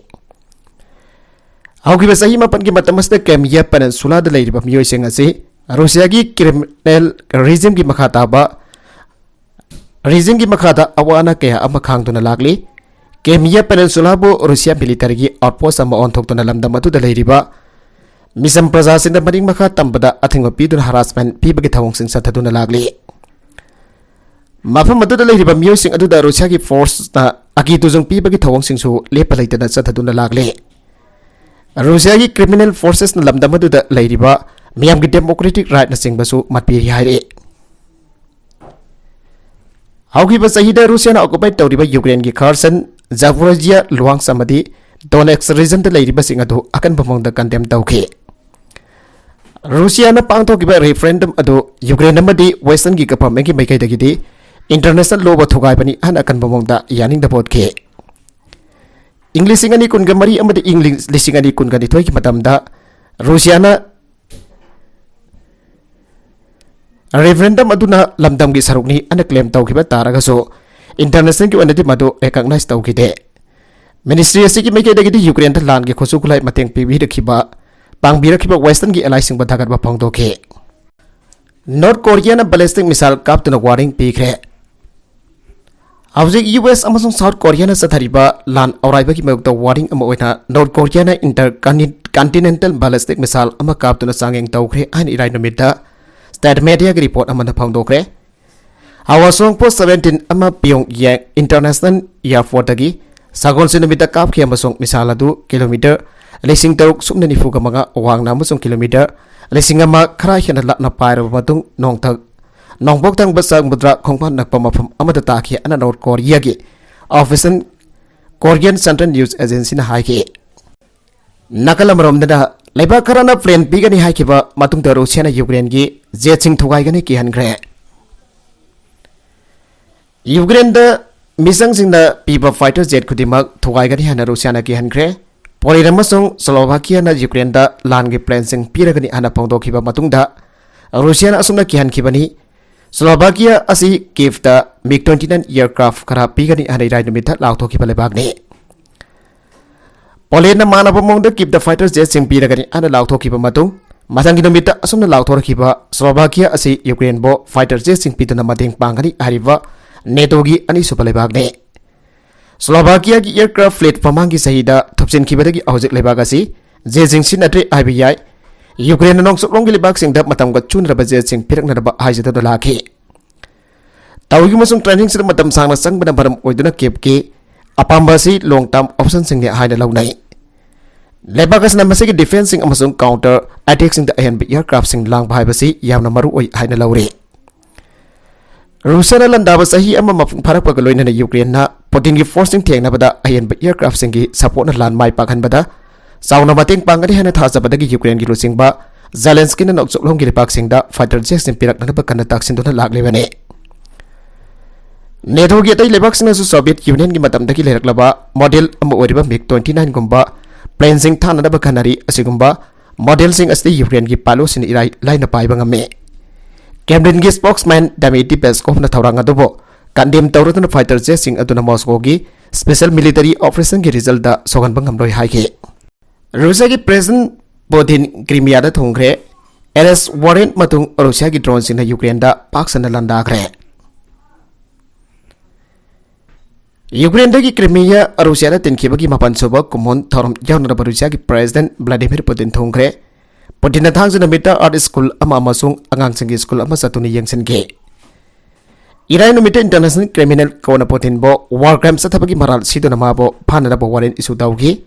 ꯍꯧꯈꯤꯕ ꯆꯍꯤ ꯃꯥꯄꯟꯒꯤ ꯃꯇꯝ ꯑꯁꯤꯗ ꯀ꯭ꯔꯤꯃꯤꯌꯥ Peninsulaꯗ ꯂꯩꯔꯤꯕ ꯃꯤꯑꯣꯏꯁꯤꯡ ꯑꯁꯤ ꯔꯨꯁꯤꯌꯥꯒꯤ criminal regimeꯒꯤ ꯃꯈꯥ ꯇꯥꯕ, regimeꯒꯤ ꯃꯈꯥꯗ ꯑꯋꯥ ꯑꯅꯥ ꯀꯌꯥ ꯑꯃ ꯈꯥꯡꯗꯨꯅ ꯂꯥꯛꯂꯤ꯫ ꯀ꯭ꯔꯤꯃꯤꯌꯥ Peninsulaꯕꯨ ꯔꯨꯁꯤꯌꯥ militaryꯒꯤ outpost ꯑꯃ ꯑꯣꯟꯊꯣꯛꯇꯨꯅ ꯂꯝꯗꯝ ꯑꯗꯨꯗ ꯂꯩꯔꯤꯕ ꯃꯤꯆꯝ ꯄ꯭ꯔꯖꯥꯁꯤꯡꯗ ꯃꯅꯤꯡ ꯃꯈꯥ ꯇꯝꯕꯗ ꯑꯊꯤꯡꯕ ꯄꯤꯗꯨꯅ harassment ꯄꯤꯕꯒꯤ ꯊꯧꯑꯣꯡꯁꯤꯡ ꯆꯠꯊꯗꯨꯅ ꯂꯥꯛꯂꯤ꯫ ꯃꯐꯝ ꯑꯗꯨꯗ ꯂꯩꯔꯤꯕ ꯃꯤꯑꯣꯏꯁꯤꯡ ꯑꯗꯨꯗ ꯔꯨꯁꯤꯌꯥꯒꯤ ꯐꯣꯔꯁꯅ ꯑꯀꯤ ꯇꯨꯖꯨꯡ ꯄꯤꯕꯒꯤ ꯊꯧꯑꯣꯡꯁꯤꯡꯁꯨ ꯂꯦꯞꯄ ꯂꯩꯇꯅ ꯆꯠꯊꯗꯨꯅ ꯂꯥꯛꯂꯤ꯫ ꯔꯨꯁꯤꯌꯥꯒꯤ criminal forcesꯅ ꯂꯝꯗꯝ ꯑꯗꯨꯗ ꯂꯩꯔꯤꯕ ꯃꯤꯌꯥꯝꯒꯤ democratic rightꯅꯆꯤꯡꯕꯁꯨ ꯃꯠꯄꯤꯔꯤ ꯍꯥꯏꯔꯤ꯫ ꯍꯧꯈꯤꯕ ꯆꯍꯤꯗ ꯔꯨꯁꯤꯌꯥꯅ occupy ꯇꯧꯔꯤꯕ ꯌꯨꯀ꯭ꯔꯦꯟꯒꯤ Kherson, Zaporizhia, Luhansk ꯑꯃꯗꯤ Donetsk regionꯗ ꯂꯩꯔꯤꯕꯁꯤꯡ ꯑꯗꯨ ꯑꯀꯟꯕ ꯃꯑꯣꯡꯗ condemn ꯇꯧꯈꯤ꯫ ꯔꯨꯁꯤꯌꯥꯅ ꯄꯥꯡꯊꯣꯛꯈꯤꯕ referendum ꯑꯗꯨ ꯌꯨꯀ꯭ꯔꯦꯟ ꯑꯃꯗꯤ Westernꯒꯤ governmentꯀꯤ ꯃꯥꯏꯀꯩꯗꯒꯤꯗꯤ international lawꯕꯨ ꯊꯨꯒꯥꯏꯕꯅꯤ ꯍꯥꯏꯅ ꯑꯀꯟꯕ ꯃꯑꯣꯡꯗ ꯌꯥꯅꯤꯡꯗꯕ ꯎꯠꯈꯤ꯫ ꯏꯪ ꯂꯤꯁꯤꯡ ꯑꯅꯤ ꯀꯨꯟꯒ ꯃꯔꯤ ꯑꯃꯗꯤ ꯏꯪ ꯂꯤꯁꯤꯡ ꯑꯅꯤ ꯀꯨꯟꯒ ꯅꯤꯊꯣꯏꯒꯤ ꯃꯇꯝꯗ ꯔꯨꯁꯤꯌꯥꯅ Referendum ꯑꯗꯨꯅ ꯂꯝꯗꯝꯒꯤ ꯁꯔꯨꯛꯅꯤ ꯑꯅ claim ꯇꯧꯈꯤꯕ ꯇꯥꯔꯒꯁꯨ, internationalꯒꯤ ꯑꯣꯏꯅꯗꯤ ꯃꯗꯨ recognize ꯇꯧꯈꯤꯗꯦ꯫ Ministry ꯑꯁꯤꯒꯤ ꯃꯥꯏꯀꯩꯗꯒꯤꯗꯤ ꯌꯨꯀ꯭ꯔꯦꯟꯗ ꯂꯥꯟꯒꯤ ꯈꯨꯠꯁꯨ ꯈꯨꯠꯂꯥꯏ ꯃꯇꯦꯡ ꯄꯤꯕꯤꯔꯛꯈꯤꯕ, ꯄꯥꯡꯕꯤꯔꯛꯈꯤꯕ Westernꯒꯤ allyꯁꯤꯡꯕꯨ ꯊꯥꯒꯠꯄ ꯐꯣꯡꯗꯣꯛꯈꯤ꯫ North Koreaꯅ ballistic missile ꯀꯥꯞꯇꯨꯅ warning ꯄꯤꯈ꯭ꯔꯦ꯫ ꯍꯧꯖꯤꯛ U S ꯑꯃꯁꯨꯡ South Koreaꯅ ꯆꯠꯊꯔꯤꯕ ꯂꯥꯟ ꯑꯧꯔꯥꯏꯕꯒꯤ ꯃꯥꯌꯣꯛꯇ warning ꯑꯃ ꯑꯣꯏꯅ North Koreaꯅ intercontinental ballistic missile ꯑꯃ ꯀꯥꯞꯇꯨꯅ ꯆꯥꯡꯌꯦꯡ ꯇꯧꯈ꯭ꯔꯦ ꯍꯥꯏꯅ ꯏꯔꯥꯏ ꯅꯨꯃꯤꯠꯇ state mediaꯒꯤ report ꯑꯃꯅ ꯐꯣꯡꯗꯣꯛꯈ꯭ꯔꯦ꯫ Hwasong Post seventeen ꯑꯃ Pyongyang International Airportꯇꯒꯤ ꯁꯒꯣꯜꯁꯦꯟ ꯅꯨꯃꯤꯠꯇ ꯀꯥꯞꯈꯤ ꯑꯃꯁꯨꯡ missile ꯑꯗꯨ kilometre ꯂꯤꯁꯤꯡ ꯇꯔꯨꯛ ꯁꯨꯞꯅ ꯅꯤꯐꯨꯒ ꯃꯉꯥ ꯋꯥꯡꯅ ꯑꯃꯁꯨꯡ kilometre ꯂꯤꯁꯤꯡ ꯑꯃ ꯈꯔ ꯍꯦꯟꯅ ꯂꯥꯞꯅ ꯄꯥꯏꯔꯕ ꯃꯇꯨꯡ ꯅꯣꯡꯊꯛ ꯅꯣꯡꯄꯣꯛ ꯊꯪꯕ ꯁꯃꯨꯗ꯭ꯔ ꯈꯣꯡꯕꯥꯟ ꯅꯛꯄ ꯃꯐꯝ ꯑꯃꯗ ꯇꯥꯈꯤ ꯍꯥꯏꯅ North Koreaꯒꯤ official Korean Central News Agencyꯅ ꯍꯥꯏꯈꯤ꯫ ꯅꯥꯀꯜ ꯑꯃꯔꯣꯝꯗꯅ, ꯂꯩꯕꯥꯛ ꯈꯔꯅ plane ꯄꯤꯒꯅꯤ ꯍꯥꯏꯈꯤꯕ ꯃꯇꯨꯡꯗ ꯔꯨꯁꯤꯌꯥꯅ ꯌꯨꯀ꯭ꯔꯦꯟꯒꯤ jetꯁꯤꯡ ꯊꯨꯒꯥꯏꯒꯅꯤ ꯀꯤꯍꯟꯈ꯭ꯔꯦ꯫ ꯌꯨꯀ꯭ꯔꯦꯟꯗ ꯃꯤꯆꯪꯁꯤꯡꯅ ꯄꯤꯕ fighter jet ꯈꯨꯗꯤꯡꯃꯛ ꯊꯨꯒꯥꯏꯒꯅꯤ ꯍꯥꯏꯅ ꯔꯨꯁꯤꯌꯥꯅ ꯀꯤꯍꯟꯈ꯭ꯔꯦ꯫ ꯄꯣꯂꯦꯟ ꯑꯃꯁꯨꯡ ꯁ꯭ꯂꯣꯚꯥꯀꯤꯌꯥꯅ ꯌꯨꯀ꯭ꯔꯦꯟꯗ ꯂꯥꯟꯒꯤ planeꯁꯤꯡ ꯄꯤꯔꯒꯅꯤ ꯍꯥꯏꯅ ꯐꯣꯡꯗꯣꯛꯈꯤꯕ ꯃꯇꯨꯡꯗ, ꯔꯨꯁꯤꯌꯥꯅ ꯑꯁꯨꯝꯅ ꯀꯤꯍꯟꯈꯤꯕꯅꯤ꯫ ꯁ꯭ꯂꯣꯚꯥꯀꯤꯌꯥ ꯑꯁꯤ ꯀꯤꯚꯇ MiG twenty nine aircraft ꯈꯔ ꯄꯤꯒꯅꯤ ꯍꯥꯏꯅ ꯏꯔꯥꯏ ꯅꯨꯃꯤꯠꯇ ꯂꯥꯎꯊꯣꯛꯈꯤꯕ ꯂꯩꯕꯥꯛꯅꯤ꯫ ꯄꯣꯂꯦꯟꯅ ꯃꯥꯟꯅꯕ ꯃꯑꯣꯡꯗ ꯀꯤꯚꯇ fighter jetꯁꯤꯡ ꯄꯤꯔꯒꯅꯤ ꯍꯥꯏꯅ ꯂꯥꯎꯊꯣꯛꯈꯤꯕ ꯃꯇꯨꯡ, ꯃꯊꯪꯒꯤ ꯅꯨꯃꯤꯠꯇ ꯑꯁꯨꯝꯅ ꯂꯥꯎꯊꯣꯔꯛꯈꯤꯕ ꯁ꯭ꯂꯣꯚꯥꯀꯤꯌꯥ ꯑꯁꯤ ꯌꯨꯀ꯭ꯔꯦꯟꯕꯨ fighter jetꯁꯤꯡ ꯄꯤꯗꯨꯅ ꯃꯇꯦꯡ ꯄꯥꯡꯒꯅꯤ ꯍꯥꯏꯔꯤꯕ NATOꯒꯤ ꯑꯅꯤꯁꯨꯕ ꯂꯩꯕꯥꯛꯅꯤ꯫ ꯁ꯭ꯂꯣꯚꯥꯀꯤꯌꯥꯒꯤ aircraft fleet ꯃꯃꯥꯡꯒꯤ ꯆꯍꯤꯗ ꯊꯨꯞꯆꯤꯟꯈꯤꯕꯗꯒꯤ ꯍꯧꯖꯤꯛ ꯂꯩꯕꯥꯛ ꯑꯁꯤ jetꯁꯤꯡ ꯁꯤꯖꯤꯟꯅꯗ꯭ꯔꯦ ꯍꯥꯏꯕ ꯌꯥꯏ꯫ ꯌꯨꯀ꯭ꯔꯦꯟꯅ ꯅꯣꯡꯆꯨꯞꯂꯣꯝꯒꯤ ꯂꯩꯕꯥꯛꯁꯤꯡꯗ ꯃꯇꯝꯒ ꯆꯨꯅꯔꯕ jetꯁꯤꯡ ꯄꯤꯔꯛꯅꯅꯕ ꯍꯥꯏꯖꯗꯨꯅ ꯂꯥꯛꯈꯤ꯫ ꯇꯧꯈꯤꯕ ꯑꯃꯁꯨꯡ trainingꯁꯤꯗ ꯃꯇꯝ ꯁꯥꯡꯅ ꯆꯪꯕꯅ ꯃꯔꯝ ꯑꯣꯏꯗꯨꯅ ꯀꯤꯚꯀꯤ ꯑꯄꯥꯝꯕ ꯑꯁꯤ long term optionꯁꯤꯡꯅꯤ ꯍꯥꯏꯅ ꯂꯧꯅꯩ꯫ ꯂꯩꯕꯥꯛ ꯑꯁꯤꯅ ꯃꯁꯤꯒꯤ defenceꯁꯤꯡ ꯑꯃꯁꯨꯡ counter attackꯁꯤꯡꯗ ꯑꯍꯦꯟꯕ aircraftꯁꯤꯡ ꯂꯥꯡꯕ ꯍꯥꯏꯕꯁꯤ ꯌꯥꯝꯅ ꯃꯔꯨ ꯑꯣꯏ ꯍꯥꯏꯅ ꯂꯧꯔꯤ꯫ ꯔꯨꯁꯤꯌꯥꯅ ꯂꯥꯟꯗꯥꯕ ꯆꯍꯤ ꯑꯃ ꯃꯄꯨꯡ ꯐꯥꯔꯛꯄꯒ ꯂꯣꯏꯅꯅ ꯌꯨꯀ꯭ꯔꯦꯟꯅ ꯄꯨꯇꯤꯟꯒꯤ forceꯁꯤꯡ ꯊꯦꯡꯅꯕꯗ ꯑꯍꯦꯟꯕ aircraftꯁꯤꯡꯒꯤ supportꯅ ꯂꯥꯟ ꯃꯥꯏ ꯄꯥꯛꯍꯟꯕꯗ ꯆꯥꯎꯅ ꯃꯇꯦꯡ ꯄꯥꯡꯒꯅꯤ ꯍꯥꯏꯅ ꯊꯥꯖꯕꯗꯒꯤ ꯌꯨꯀ꯭ꯔꯦꯟꯒꯤ ꯂꯨꯆꯤꯡꯕ ꯖꯦꯂꯦꯟꯁꯀꯤꯅ ꯅꯣꯡꯆꯨꯞꯂꯣꯝꯒꯤ ꯂꯩꯕꯥꯛꯁꯤꯡꯗ fighter jetꯁꯤꯡ ꯄꯤꯔꯛꯅꯅꯕ ꯀꯟꯅ ꯇꯛꯁꯤꯟꯗꯨꯅ ꯂꯥꯛꯂꯤꯕꯅꯤ꯫ NATOꯒꯤ ꯑꯇꯩ ꯂꯩꯕꯥꯛꯁꯤꯡꯅꯁꯨ Soviet Unionꯒꯤ ꯃꯇꯝꯗꯒꯤ ꯂꯩꯔꯛꯂꯕ model ꯑꯃ ꯑꯣꯏꯔꯤꯕ MiG twenty nineꯒꯨꯝꯕ planeꯁꯤꯡ ꯊꯥꯅꯅꯕ ꯈꯟꯅꯔꯤ꯫ ꯑꯁꯤꯒꯨꯝꯕ modelꯁꯤꯡ ꯑꯁꯤꯗꯤ ꯌꯨꯀ꯭ꯔꯦꯟꯒꯤ pilotꯁꯤꯡꯅ ꯏꯔꯥꯏ ꯂꯥꯏꯅ ꯄꯥꯏꯕ ꯉꯝꯃꯤ꯫ Kremlinꯒꯤ spokesman Dmitry Peskovꯅ ꯊꯧꯔꯥꯡ ꯑꯗꯨꯕꯨ condemn ꯇꯧꯔꯗꯨꯅ fighter jetꯁꯤꯡ ꯑꯗꯨꯅ Moscowꯒꯤ special military operationꯒꯤ resultꯇ ꯁꯣꯛꯍꯟꯕ ꯉꯝꯂꯣꯏ ꯍꯥꯏꯈꯤ꯫ ꯔꯨꯁꯤꯌꯥꯒꯤ President Putin Crimeaꯗ ꯊꯨꯡꯈ꯭ꯔꯦ꯫ Arrest warrant ꯃꯇꯨꯡ ꯔꯨꯁꯤꯌꯥꯒꯤ droneꯁꯤꯡꯅ ꯌꯨꯀ꯭ꯔꯦꯟꯗ ꯄꯥꯛ ꯁꯟꯅ ꯂꯥꯟꯗꯥꯈ꯭ꯔꯦ꯫ ꯌꯨꯀ꯭ꯔꯦꯟꯗꯒꯤ Crimea ꯔꯨꯁꯤꯌꯥꯗ ꯇꯤꯟꯈꯤꯕꯒꯤ ꯃꯥꯄꯟ ꯁꯨꯕ ꯀꯨꯝꯑꯣꯟ ꯊꯧꯔꯝ ꯌꯥꯎꯅꯅꯕ ꯔꯨꯁꯤꯌꯥꯒꯤ President Vladimir Putin ꯊꯨꯡꯈ꯭ꯔꯦ꯫ Putinꯅ ꯊꯥꯡꯖ ꯅꯨꯃꯤꯠꯇ Art School ꯑꯃ ꯑꯃꯁꯨꯡ ꯑꯉꯥꯡꯁꯤꯡꯒꯤ school ꯑꯃ ꯆꯠꯇꯨꯅ ꯌꯦꯡꯁꯤꯟꯈꯤ꯫ ꯏꯔꯥꯏ ꯅꯨꯃꯤꯠꯇ International Criminal Courtꯅ Putinꯕꯨ war crime ꯆꯠꯊꯕꯒꯤ ꯃꯔꯥꯜ ꯁꯤꯗꯨꯅ ꯃꯥꯕꯨ ꯐꯥꯅꯅꯕ warrant issue ꯇꯧꯈꯤ꯫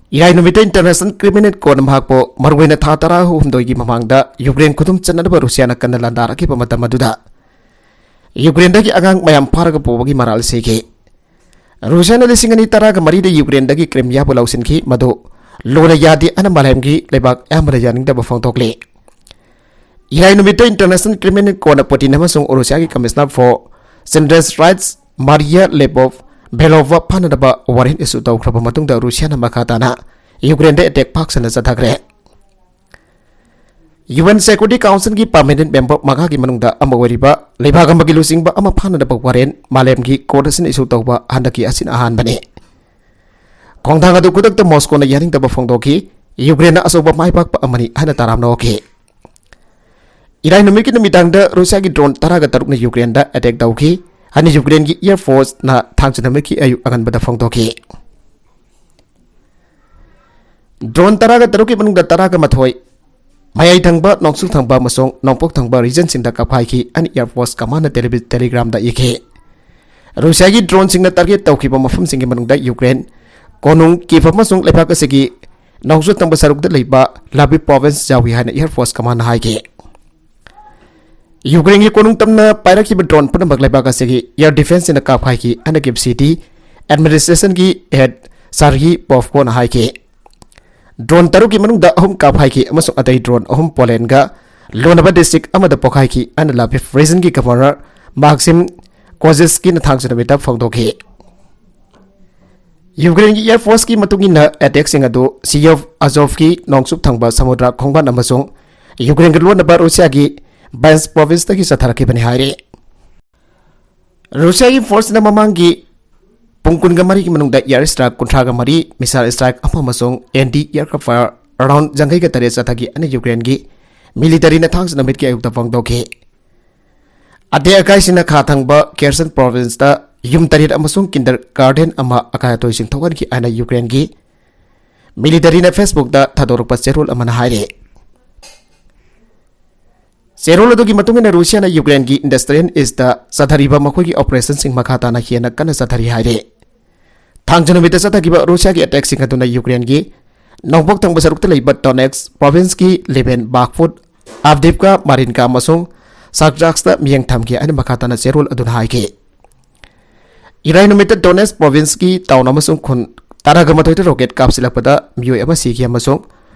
ꯏꯔꯥꯏ ꯅꯨꯃꯤꯠꯇ International Criminal Courtꯅ ꯃꯍꯥꯛꯄꯨ ꯃꯔꯨꯑꯣꯏꯅ ꯊꯥ ꯇꯔꯥꯍꯨꯝꯗꯣꯏꯒꯤ ꯃꯃꯥꯡꯗ ꯌꯨꯀ꯭ꯔꯦꯟ ꯈꯨꯗꯨꯝ ꯆꯟꯅꯅꯕ ꯔꯨꯁꯤꯌꯥꯅ ꯀꯟꯅ ꯂꯥꯟꯗꯥꯔꯛꯈꯤꯕ ꯃꯇꯝ ꯑꯗꯨꯗ ꯌꯨꯀ꯭ꯔꯦꯟꯗꯒꯤ ꯑꯉꯥꯡ ꯃꯌꯥꯝ ꯐꯥꯔꯒ ꯄꯨꯕꯒꯤ ꯃꯔꯥꯜ ꯁꯤꯈꯤ꯫ ꯔꯨꯁꯤꯌꯥꯅ ꯂꯤꯁꯤꯡ ꯑꯅꯤ ꯇꯔꯥꯒ ꯃꯔꯤꯗ ꯌꯨꯀ꯭ꯔꯦꯟꯗꯒꯤ Crimeaꯕꯨ ꯂꯧꯁꯤꯟꯈꯤ, ꯃꯗꯨ ꯂꯣꯟꯅ ꯌꯥꯗꯦ ꯍꯥꯏꯅ ꯃꯥꯂꯦꯝꯒꯤ ꯂꯩꯕꯥꯛ ꯑꯌꯥꯝꯕꯅ ꯌꯥꯅꯤꯡꯗꯕ ꯐꯣꯡꯗꯣꯛꯂꯤ꯫ ꯏꯔꯥꯏ ꯅꯨꯃꯤꯠꯇ International Criminal Courtꯅ Putin ꯑꯃꯁꯨꯡ ꯔꯨꯁꯤꯌꯥꯒꯤ Commissioner for Children's Rights Maria Lyubov Belova ꯐꯥꯅꯅꯕ warrant issue ꯇꯧꯈ꯭ꯔꯕ ꯃꯇꯨꯡꯗ ꯔꯨꯁꯤꯌꯥꯅ ꯃꯈꯥ ꯇꯥꯅ ꯌꯨꯀ꯭ꯔꯦꯟꯗ attack ꯄꯥꯛ ꯁꯟꯅ ꯆꯠꯊꯈ꯭ꯔꯦ꯫ UN Security Councilꯒꯤ permanent member ꯃꯉꯥꯒꯤ ꯃꯅꯨꯡꯗ ꯑꯃ ꯑꯣꯏꯔꯤꯕ ꯂꯩꯕꯥꯛ ꯑꯃꯒꯤ ꯂꯨꯆꯤꯡꯕ ꯑꯃ ꯐꯥꯅꯅꯕ warrant ꯃꯥꯂꯦꯝꯒꯤ court ꯑꯁꯤꯅ issue ꯇꯧꯕ ꯍꯟꯗꯛꯀꯤ ꯑꯁꯤꯅ ꯑꯍꯥꯟꯕꯅꯤ꯫ ꯈꯣꯡꯊꯥꯡ ꯑꯗꯨ ꯈꯨꯗꯛꯇ Moscowꯅ ꯌꯥꯅꯤꯡꯗꯕ ꯐꯣꯡꯗꯣꯛꯈꯤ꯫ ꯌꯨꯀ꯭ꯔꯦꯟꯅ ꯑꯆꯧꯕ ꯃꯥꯏ ꯄꯥꯛꯄ ꯑꯃꯅꯤ ꯍꯥꯏꯅ ꯇꯔꯥꯝꯅ ꯑꯣꯛꯈꯤ꯫ ꯏꯔꯥꯏ ꯅꯨꯃꯤꯠꯀꯤ ꯅꯨꯃꯤꯗꯥꯡꯗ ꯔꯨꯁꯤꯌꯥꯒꯤ drone ꯇꯔꯥꯒ ꯇꯔꯨꯛꯅ ꯌꯨꯀ꯭ꯔꯦꯟꯗ attack ꯇꯧꯈꯤ ꯍꯥꯏꯅ ꯌꯨꯀ꯭ꯔꯦꯟꯒꯤ Air Forceꯅ ꯊꯥꯡꯖ ꯅꯨꯃꯤꯠꯀꯤ ꯑꯌꯨꯛ ꯑꯉꯟꯕꯗ ꯐꯣꯡꯗꯣꯛꯈꯤ꯫ Drone ꯇꯔꯥꯒ ꯇꯔꯨꯛꯀꯤ ꯃꯅꯨꯡꯗ ꯇꯔꯥꯒ ꯃꯥꯊꯣꯏ ꯃꯌꯥꯏ ꯊꯪꯕ, ꯅꯣꯡꯆꯨꯞ ꯊꯪꯕ ꯑꯃꯁꯨꯡ ꯅꯣꯡꯄꯣꯛ ꯊꯪꯕ regionꯁꯤꯡꯗ ꯀꯥꯞꯈꯥꯏꯈꯤ ꯍꯥꯏꯅ Air Force Commandꯅ Tele-, Telegramꯗ ꯏꯈꯤ꯫ ꯔꯨꯁꯤꯌꯥꯒꯤ droneꯁꯤꯡꯅ target ꯇꯧꯈꯤꯕ ꯃꯐꯝꯁꯤꯡꯒꯤ ꯃꯅꯨꯡꯗ ꯌꯨꯀ꯭ꯔꯦꯟ ꯀꯣꯅꯨꯡ Kyiv ꯑꯃꯁꯨꯡ ꯂꯩꯕꯥꯛ ꯑꯁꯤꯒꯤ ꯅꯣꯡꯆꯨꯞ ꯊꯪꯕ ꯁꯔꯨꯛꯇ ꯂꯩꯕ Lviv province ꯌꯥꯎꯏ ꯍꯥꯏꯅ Air Force Commandꯅ ꯍꯥꯏꯈꯤ꯫ ꯌꯨꯀ꯭ꯔꯦꯟꯒꯤ ꯀꯣꯅꯨꯡ ꯇꯝꯅ ꯄꯥꯏꯔꯛꯈꯤꯕ drone ꯄꯨꯝꯅꯃꯛ ꯂꯩꯕꯥꯛ ꯑꯁꯤꯒꯤ air defenceꯁꯤꯡꯅ ꯀꯥꯞꯈꯥꯏꯈꯤ ꯍꯥꯏꯅ Kyiv City Administrationꯒꯤ head Serhiy Popkoꯅ ꯍꯥꯏꯈꯤ꯫ Drone ꯇꯔꯨꯛꯀꯤ ꯃꯅꯨꯡꯗ ꯑꯍꯨꯝ ꯀꯥꯞꯈꯥꯏꯈꯤ ꯑꯃꯁꯨꯡ ꯑꯇꯩ drone ꯑꯍꯨꯝ Polandꯒ ꯂꯣꯟꯅꯕ district ꯑꯃꯗ ꯄꯣꯈꯥꯏꯈꯤ ꯍꯥꯏꯅ Lviv regionꯒꯤ Governor Maxim Kozytskyꯅ ꯊꯥꯡꯖ ꯅꯨꯃꯤꯠꯇ ꯐꯣꯡꯗꯣꯛꯈꯤ꯫ ꯌꯨꯀ꯭ꯔꯦꯟꯒꯤ Air Forceꯀꯤ ꯃꯇꯨꯡ ꯏꯟꯅ attackꯁꯤꯡ ꯑꯗꯨ Sea of Azovꯀꯤ ꯅꯣꯡꯆꯨꯞ ꯊꯪꯕ ꯁꯃꯨꯗ꯭ꯔ ꯈꯣꯡꯕꯥꯟ ꯑꯃꯁꯨꯡ ꯌꯨꯀ꯭ꯔꯦꯟꯒ ꯂꯣꯟꯅꯕ ꯔꯨꯁꯤꯌꯥꯒꯤ ꯕ꯭ꯔꯦꯟꯁ ꯄ꯭ꯔꯣꯚꯤꯟꯁꯇꯒꯤ ꯆꯠꯊꯔꯛꯈꯤꯕꯅꯤ ꯍꯥꯏꯔꯤ꯫ ꯔꯨꯁꯤꯌꯥꯒꯤ ꯐꯣꯔꯁꯅ ꯃꯃꯥꯡꯒꯤ ꯄꯨꯡ ꯀꯨꯟꯒ ꯃꯔꯤꯒꯤ ꯃꯅꯨꯡꯗ ꯑꯦꯌꯔ ꯁ꯭ꯇ꯭ꯔꯥꯏꯛ ꯀꯨꯟꯊ꯭ꯔꯥꯒ ꯃꯔꯤ, ꯃꯤꯁꯥꯏꯜ ꯁ꯭ꯇ꯭ꯔꯥꯏꯛ ꯑꯃ ꯑꯃꯁꯨꯡ ꯑꯦꯟꯇꯤ ꯑꯦꯌꯔꯀ꯭ꯔꯥꯐ ꯐꯥꯌꯔ ꯔꯥꯎꯟ ꯌꯥꯡꯈꯩꯒ ꯇꯔꯦꯠ ꯆꯠꯊꯈꯤ ꯍꯥꯏꯅ ꯌꯨꯀ꯭ꯔꯦꯟꯒꯤ ꯃꯤꯂꯤꯇꯔꯤꯅ ꯊꯥꯡꯖ ꯅꯨꯃꯤꯠꯀꯤ ꯑꯌꯨꯛꯇ ꯐꯣꯡꯗꯣꯛꯈꯤ꯫ ꯑꯇꯦꯛ ꯑꯀꯥꯏꯁꯤꯡꯅ ꯈꯥ ꯊꯪꯕ ꯈꯦꯔꯁꯟ ꯄ꯭ꯔꯣꯚꯤꯟꯁꯇ ꯌꯨꯝ ꯇꯔꯦꯠ ꯑꯃꯁꯨꯡ ꯀꯤꯟꯗꯔ ꯒꯥꯔꯗꯦꯟ ꯑꯃ ꯑꯀꯥꯏ ꯑꯇꯣꯏꯁꯤꯡ ꯊꯣꯛꯍꯟꯈꯤ ꯍꯥꯏꯅ ꯌꯨꯀ꯭ꯔꯦꯟꯒꯤ ꯃꯤꯂꯤꯇꯔꯤꯅ ꯐꯦꯁꯕꯨꯛꯇ ꯊꯥꯗꯣꯔꯛꯄ ꯆꯦꯔꯣꯜ ꯑꯃꯅ ꯍꯥꯏꯔꯤ꯫ ꯆꯦꯔꯣꯜ ꯑꯗꯨꯒꯤ ꯃꯇꯨꯡ ꯏꯟꯅ ꯔꯨꯁꯤꯌꯥꯅ ꯌꯨꯀ꯭ꯔꯦꯟꯒꯤ ꯏꯟꯗꯁꯇ꯭ꯔꯤꯌꯦꯜ ꯏꯁꯇ ꯆꯠꯊꯔꯤꯕ ꯃꯈꯣꯏꯒꯤ ꯑꯣꯄꯔꯦꯁꯟꯁꯤꯡ ꯃꯈꯥ ꯇꯥꯅ ꯍꯦꯟꯅ ꯀꯟꯅ ꯆꯠꯊꯔꯤ ꯍꯥꯏꯔꯤ꯫ ꯊꯥꯡꯖ ꯅꯨꯃꯤꯠꯇ ꯆꯠꯊꯈꯤꯕ ꯔꯨꯁꯤꯌꯥꯒꯤ ꯑꯦꯇꯦꯛꯁꯤꯡ ꯑꯗꯨꯅ ꯌꯨꯀ꯭ꯔꯦꯟꯒꯤ ꯅꯣꯡꯄꯣꯛ ꯊꯪꯕ ꯁꯔꯨꯛꯇ ꯂꯩꯕ ꯗꯣꯅꯦꯠꯁ ꯄ꯭ꯔꯣꯚꯤꯟꯁꯀꯤ ꯂꯦꯕꯦꯟ ꯕꯥꯈꯐꯨꯠ, ꯑꯚꯗꯤꯞꯀꯥ, ꯃꯥꯔꯤꯟꯀꯥ ꯑꯃꯁꯨꯡ ꯁꯥꯛꯖꯥꯛꯁꯇ ꯃꯤꯠꯌꯦꯡ ꯊꯝꯈꯤ ꯍꯥꯏꯅ ꯃꯈꯥ ꯇꯥꯅ ꯆꯦꯔꯣꯜ ꯑꯗꯨꯅ ꯍꯥꯏꯈꯤ꯫ ꯏꯔꯥꯏ ꯅꯨꯃꯤꯠꯇ ꯗꯣꯅꯦꯠꯁ ꯄ꯭ꯔꯣꯚꯤꯟꯁꯀꯤ ꯇꯥꯎꯟ ꯑꯃꯁꯨꯡ ꯈꯨꯟ ꯇꯔꯥꯒ ꯃꯥꯊꯣꯏꯗ ꯔꯣꯀꯦꯠ ꯀꯥꯞꯁꯤꯜꯂꯛꯄꯗ ꯃꯤꯑꯣꯏ ꯑꯃ ꯁꯤꯈꯤ ꯑꯃꯁꯨꯡ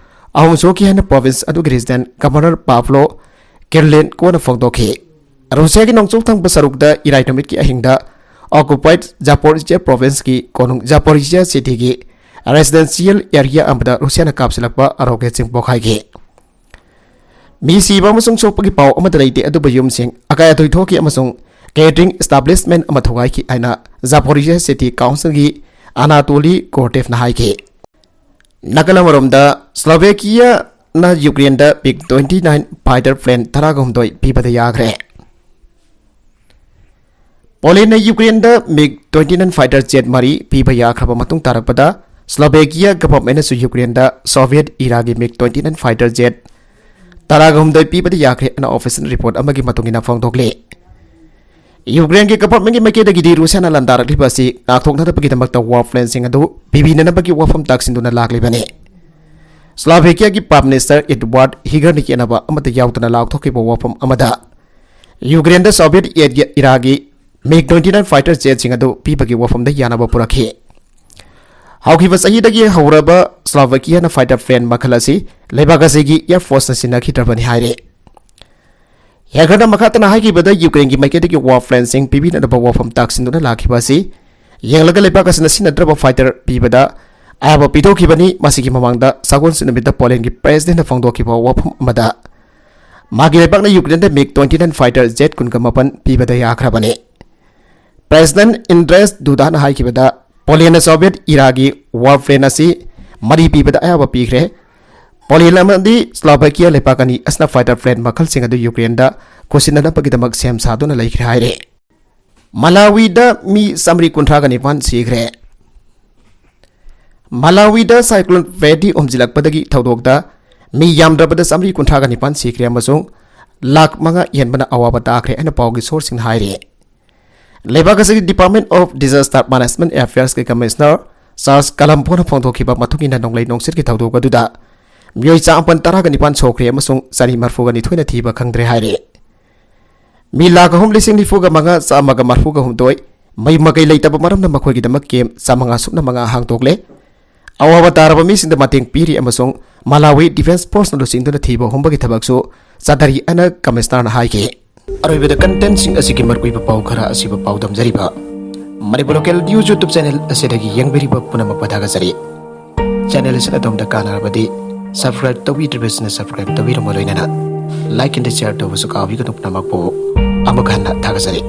ꯑꯍꯨꯝ ꯁꯣꯛꯈꯤ ꯍꯥꯏꯅ ꯄ꯭ꯔꯣꯚꯤꯟꯁ ꯑꯗꯨꯒꯤ ꯔꯦꯁꯤꯗꯦꯟꯠ ꯒꯚꯔꯅꯔ ꯄꯥꯚ꯭ꯂꯣ ꯀꯤꯔꯂꯦꯟꯀꯣꯅ ꯐꯣꯡꯗꯣꯛꯈꯤ꯫ ꯔꯨꯁꯤꯌꯥꯒꯤ ꯅꯣꯡꯆꯨꯞ ꯊꯪꯕ ꯁꯔꯨꯛꯇ ꯏꯔꯥꯏ ꯅꯨꯃꯤꯠꯀꯤ ꯑꯍꯤꯡꯗ ꯑꯣꯀꯨꯄꯥꯏꯗ ꯖꯥꯄꯣꯔꯤꯖꯤꯌꯥ ꯄ꯭ꯔꯣꯚꯤꯟꯁꯀꯤ ꯀꯣꯅꯨꯡ ꯖꯥꯄꯣꯔꯤꯖꯤꯌꯥ ꯁꯤꯇꯤꯒꯤ ꯔꯦꯁꯤꯗꯦꯟꯁꯤꯌꯦꯜ ꯑꯦꯔꯤꯌꯥ ꯑꯃꯗ ꯔꯨꯁꯤꯌꯥꯅ ꯀꯥꯞꯁꯤꯜꯂꯛꯄ ꯔꯣꯀꯦꯠꯁꯤꯡ ꯄꯣꯈꯥꯏꯈꯤ꯫ ꯃꯤ ꯁꯤꯕ ꯑꯃꯁꯨꯡ ꯁꯣꯛꯄꯒꯤ ꯄꯥꯎ ꯑꯃꯠꯇ ꯂꯩꯇꯦ, ꯑꯗꯨꯕꯨ ꯌꯨꯝꯁꯤꯡ ꯑꯀꯥꯏ ꯑꯇꯣꯏ ꯊꯣꯛꯈꯤ ꯑꯃꯁꯨꯡ ꯀꯦꯇꯔꯤꯡ ꯏꯁꯇꯥꯕ꯭ꯂꯤꯁꯃꯦꯟꯠ ꯑꯃ ꯊꯨꯒꯥꯏꯈꯤ ꯍꯥꯏꯅ ꯖꯥꯄꯣꯔꯤꯖꯤꯌꯥ ꯁꯤꯇꯤ ꯀꯥꯎꯟꯁꯤꯜꯒꯤ ꯑꯅꯥꯇꯣꯂꯤ ꯀꯣꯔꯇꯦꯐꯅ ꯍꯥꯏꯈꯤ꯫ ꯅꯥꯀꯜ ꯑꯃꯔꯣꯝꯗ, ꯁ꯭ꯂꯣꯚꯦꯀꯤꯌꯥꯅ ꯌꯨꯀ꯭ꯔꯦꯟꯗ ꯃꯤꯒ ꯇ꯭ꯋꯦꯟꯇꯤ ꯅꯥꯏꯟ ꯐꯥꯏꯇꯔ ꯄ꯭ꯂꯦꯟ ꯇꯔꯥꯒ ꯍꯨꯝꯗꯣꯏ ꯄꯤꯕꯗ ꯌꯥꯈ꯭ꯔꯦ꯫ ꯄꯣꯂꯦꯟꯅ ꯌꯨꯀ꯭ꯔꯦꯟꯗ ꯃꯤꯒ ꯇ꯭ꯋꯦꯟꯇꯤ ꯅꯥꯏꯟ ꯐꯥꯏꯇꯔ ꯖꯦꯠ ꯃꯔꯤ ꯄꯤꯕ ꯌꯥꯈ꯭ꯔꯕ ꯃꯇꯨꯡ ꯇꯥꯔꯛꯄꯗ, ꯁ꯭ꯂꯣꯚꯦꯀꯤꯌꯥ ꯒꯚꯔꯟꯃꯦꯟꯠꯅꯁꯨ ꯌꯨꯀ꯭ꯔꯦꯟꯗ ꯁꯣꯚꯤꯌꯦꯠ ꯏꯔꯥꯒꯤ ꯃꯤꯒ ꯇ꯭ꯋꯦꯟꯇꯤ ꯅꯥꯏꯟ ꯐꯥꯏꯇꯔ ꯖꯦꯠ ꯇꯔꯥꯒ ꯍꯨꯝꯗꯣꯏ ꯄꯤꯕꯗ ꯌꯥꯈ꯭ꯔꯦ ꯍꯥꯏꯅ ꯑꯣꯐꯤꯁꯤꯌꯦꯜ ꯔꯤꯄꯣꯔꯠ ꯑꯃꯒꯤ ꯃꯇꯨꯡ ꯏꯟꯅ ꯐꯣꯡꯗꯣꯛꯂꯤ꯫ ꯌꯨꯀ꯭ꯔꯦꯟꯒꯤ ꯒꯚꯔꯟꯃꯦꯟꯠꯀꯤ ꯃꯥꯏꯀꯩꯗꯒꯤꯗꯤ ꯔꯨꯁꯤꯌꯥꯅ ꯂꯥꯟꯗꯥꯔꯛꯂꯤꯕ ꯑꯁꯤ ꯉꯥꯛꯊꯣꯛꯅꯅꯕꯒꯤꯗꯃꯛꯇ ꯋꯥꯔ ꯄ꯭ꯂꯦꯟꯁꯤꯡ ꯑꯗꯨ ꯄꯤꯕꯤꯅꯅꯕꯒꯤ ꯋꯥꯐꯝ ꯇꯥꯛꯁꯤꯟꯗꯨꯅ ꯂꯥꯛꯂꯤꯕꯅꯤ꯫ ꯁ꯭ꯂꯣꯚꯦꯀꯤꯌꯥꯒꯤ ꯄ꯭ꯔꯥꯏꯝ ꯃꯤꯅꯤꯁꯇꯔ ꯏꯗꯋꯥꯔꯗ ꯍꯤꯒꯔꯅ ꯌꯦꯠꯅꯕ ꯑꯃꯠꯇ ꯌꯥꯎꯗꯅ ꯂꯥꯎꯊꯣꯛꯈꯤꯕ ꯋꯥꯐꯝ ꯑꯃꯗ, ꯌꯨꯀ꯭ꯔꯦꯟꯗ ꯁꯣꯚꯤꯌꯦꯠ ꯏꯔꯥꯒꯤ ꯃꯤꯒ ꯇ꯭ꯋꯦꯟꯇꯤ ꯅꯥꯏꯟ ꯐꯥꯏꯇꯔ ꯖꯦꯠꯁꯤꯡ ꯑꯗꯨ ꯄꯤꯕꯒꯤ ꯋꯥꯐꯝꯗ ꯌꯥꯅꯕ ꯄꯨꯔꯛꯈꯤ꯫ ꯍꯧꯈꯤꯕ ꯆꯍꯤꯗꯒꯤ ꯍꯧꯔꯕ ꯁ꯭ꯂꯣꯚꯥꯀꯤꯌꯥꯅ ꯐꯥꯏꯇꯔ ꯄ꯭ꯂꯦꯟ ꯃꯈꯜ ꯑꯁꯤ ꯂꯩꯕꯥꯛ ꯑꯁꯤꯒꯤ ꯑꯦꯌꯔ ꯐꯣꯔꯁꯅ ꯁꯤꯟꯅꯈꯤꯗ꯭ꯔꯕꯅꯤ ꯍꯥꯏꯔꯤ꯫ ꯍꯦꯒꯔꯅ ꯃꯈꯥ ꯇꯥꯅ ꯍꯥꯏꯈꯤꯕꯗ, ꯌꯨꯀ꯭ꯔꯦꯟꯒꯤ ꯃꯥꯏꯀꯩꯗꯒꯤ ꯋꯥꯔ ꯄ꯭ꯂꯦꯟꯁꯤꯡ ꯄꯤꯕꯤꯅꯅꯕ ꯋꯥꯐꯝ ꯇꯥꯛꯁꯤꯟꯗꯨꯅ ꯂꯥꯛꯈꯤꯕ ꯑꯁꯤ ꯌꯦꯡꯂꯒ ꯂꯩꯕꯥꯛ ꯑꯁꯤꯅ ꯁꯤꯖꯤꯟꯅꯗ꯭ꯔꯕ ꯐꯥꯏꯇꯔ ꯄꯤꯕꯗ ꯑꯌꯥꯕ ꯄꯤꯊꯣꯛꯈꯤꯕꯅꯤ꯫ ꯃꯁꯤꯒꯤ ꯃꯃꯥꯡꯗ ꯁꯒꯣꯜꯁꯦꯟ ꯅꯨꯃꯤꯠꯇ ꯄꯣꯂꯦꯟꯒꯤ ꯄ꯭ꯔꯦꯁꯤꯗꯦꯟꯠꯅ ꯐꯣꯡꯗꯣꯛꯈꯤꯕ ꯋꯥꯐꯝ ꯑꯃꯗ, ꯃꯥꯒꯤ ꯂꯩꯕꯥꯛꯅ ꯌꯨꯀ꯭ꯔꯦꯟꯗ ꯃꯤꯒ twenty nine fighter jet ꯀꯨꯟꯒ ꯃꯥꯄꯟ ꯄꯤꯕꯗ ꯌꯥꯈ꯭ꯔꯕꯅꯤ꯫ ꯄ꯭ꯔꯦꯁꯤꯗꯦꯟꯠ ꯑꯦꯟꯗ꯭ꯔꯦꯁ ꯗꯨꯗꯥꯅ ꯍꯥꯏꯈꯤꯕꯗ, ꯄꯣꯂꯦꯟꯅ ꯁꯣꯚꯤꯌꯦꯠ ꯏꯔꯥꯒꯤ warplane ꯑꯁꯤ ꯃꯔꯤ ꯄꯤꯕꯗ ꯑꯌꯥꯕ ꯄꯤꯈ꯭ꯔꯦ꯫ ꯄꯣꯂꯦꯟ ꯑꯃꯗꯤ ꯁ꯭ꯂꯣꯚꯥꯀꯤꯌꯥ ꯂꯩꯄꯥꯛ ꯑꯅꯤ ꯑꯁꯤꯅ fighter plane ꯃꯈꯜꯁꯤꯡ ꯑꯗꯨ ꯌꯨꯀ꯭ꯔꯦꯟꯗ ꯈꯨꯠꯁꯤꯟꯅꯅꯕꯒꯤꯗꯃꯛ ꯁꯦꯝ ꯁꯥꯗꯨꯅ ꯂꯩꯈ꯭ꯔꯦ ꯍꯥꯏꯔꯦ꯫ ꯃꯂꯥꯋꯤꯗ ꯃꯤ ꯆꯥꯃꯔꯤ ꯀꯨꯟꯊ꯭ꯔꯥꯒ ꯅꯤꯄꯥꯟ ꯁꯤꯈ꯭ꯔꯦ꯫ ꯃꯂꯥꯋꯤꯗ cyclone Freddy ꯍꯨꯝꯖꯤꯜꯂꯛꯄꯗꯒꯤ ꯊꯧꯗꯣꯛꯇ ꯃꯤ ꯌꯥꯝꯗ꯭ꯔꯕꯗ ꯆꯥꯃꯔꯤ ꯀꯨꯟꯊ꯭ꯔꯥꯒ ꯅꯤꯄꯥꯟ ꯁꯤꯈ꯭ꯔꯦ ꯑꯃꯁꯨꯡ ꯂꯥꯈ ꯃꯉꯥ ꯍꯦꯟꯕꯅ ꯑꯋꯥꯕ ꯇꯥꯈ꯭ꯔꯦ ꯍꯥꯏꯅ ꯄꯥꯎꯒꯤ source ꯁꯤꯡꯅ ꯍꯥꯏꯔꯤ꯫ ꯂꯩꯕꯥꯛ ꯑꯁꯤꯒꯤ Department of Disaster Management Affairs ꯀꯤ Commissioner ꯆꯥꯔꯜꯁ ꯀꯂꯝꯕꯣꯅ ꯐꯣꯡꯗꯣꯛꯈꯤꯕ ꯃꯇꯨꯡ ꯏꯟꯅ, ꯅꯣꯡꯂꯩ ꯅꯨꯡꯁꯤꯠꯀꯤ ꯊꯧꯗꯣꯛ ꯑꯗꯨꯗ ꯃꯤꯑꯣꯏ ꯆꯥꯃꯥꯄꯟ ꯇꯔꯥꯒ ꯅꯤꯄꯥꯟ ꯁꯣꯛꯈ꯭ꯔꯦ ꯑꯃꯁꯨꯡ ꯆꯅꯤ ꯃꯔꯤꯐꯨꯒ ꯅꯤꯊꯣꯏꯅ ꯊꯤꯕ ꯈꯪꯗ꯭ꯔꯦ ꯍꯥꯏꯔꯤ꯫ ꯃꯤ ꯂꯥꯈ ꯑꯍꯨꯝ ꯂꯤꯁꯤꯡ ꯅꯤꯐꯨꯒ ꯃꯉꯥ ꯆꯥꯝꯃꯒ ꯃꯔꯤꯐꯨꯒ ꯍꯨꯝꯗꯣꯏ ꯃꯩ ꯃꯀꯩ ꯂꯩꯇꯕ ꯃꯔꯝꯅ ꯃꯈꯣꯏꯒꯤꯗꯃꯛ camp ꯆꯥꯃꯉꯥ ꯁꯨꯞꯅ ꯃꯉꯥ ꯍꯥꯡꯗꯣꯛꯂꯦ꯫ ꯑꯋꯥꯕ ꯇꯥꯔꯕ ꯃꯤꯁꯤꯡꯗ ꯃꯇꯦꯡ ꯄꯤꯔꯤ ꯑꯃꯁꯨꯡ ꯃꯂꯥꯋꯤ Defence Force ꯅ ꯂꯨꯆꯤꯡꯗꯨꯅ ꯊꯤꯕ ꯍꯨꯝꯕꯒꯤ ꯊꯕꯛꯁꯨ ꯆꯠꯊꯔꯤ ꯍꯥꯏꯅ Commissioner ꯅ ꯍꯥꯏꯈꯤ꯫ ꯑꯔꯣꯏꯕꯗ content ꯁꯤꯡ ꯑꯁꯤꯒꯤ ꯃꯔꯨꯑꯣꯏꯕ ꯄꯥꯎ ꯈꯔ ꯑꯁꯤꯕꯨ ꯄꯥꯎꯗꯝꯖꯔꯤꯕ Manipur Local News YouTube channel ꯑꯁꯤꯗꯒꯤ ꯌꯦꯡꯕꯤꯔꯤꯕ ꯄꯨꯝꯅꯃꯛꯄꯨ ꯊꯥꯒꯠꯆꯔꯤ꯫ Channel ꯑꯁꯤꯅ ꯑꯗꯣꯝꯗ ꯀꯥꯟꯅꯔꯕꯗꯤ subscribe ꯇꯧꯕꯤꯗ꯭ꯔꯤꯕꯁꯤꯡꯅ subscribe ꯇꯧꯕꯤꯔꯝꯕ ꯂꯣꯏꯅꯅ like and share ꯇꯧꯕꯁꯨ ꯀꯥꯎꯕꯤꯒꯅꯨ꯫ ꯄꯨꯝꯅꯃꯛꯄꯨ ꯑꯃꯨꯛ ꯍꯟꯅ ꯊꯥꯒꯠꯆꯔꯤ꯫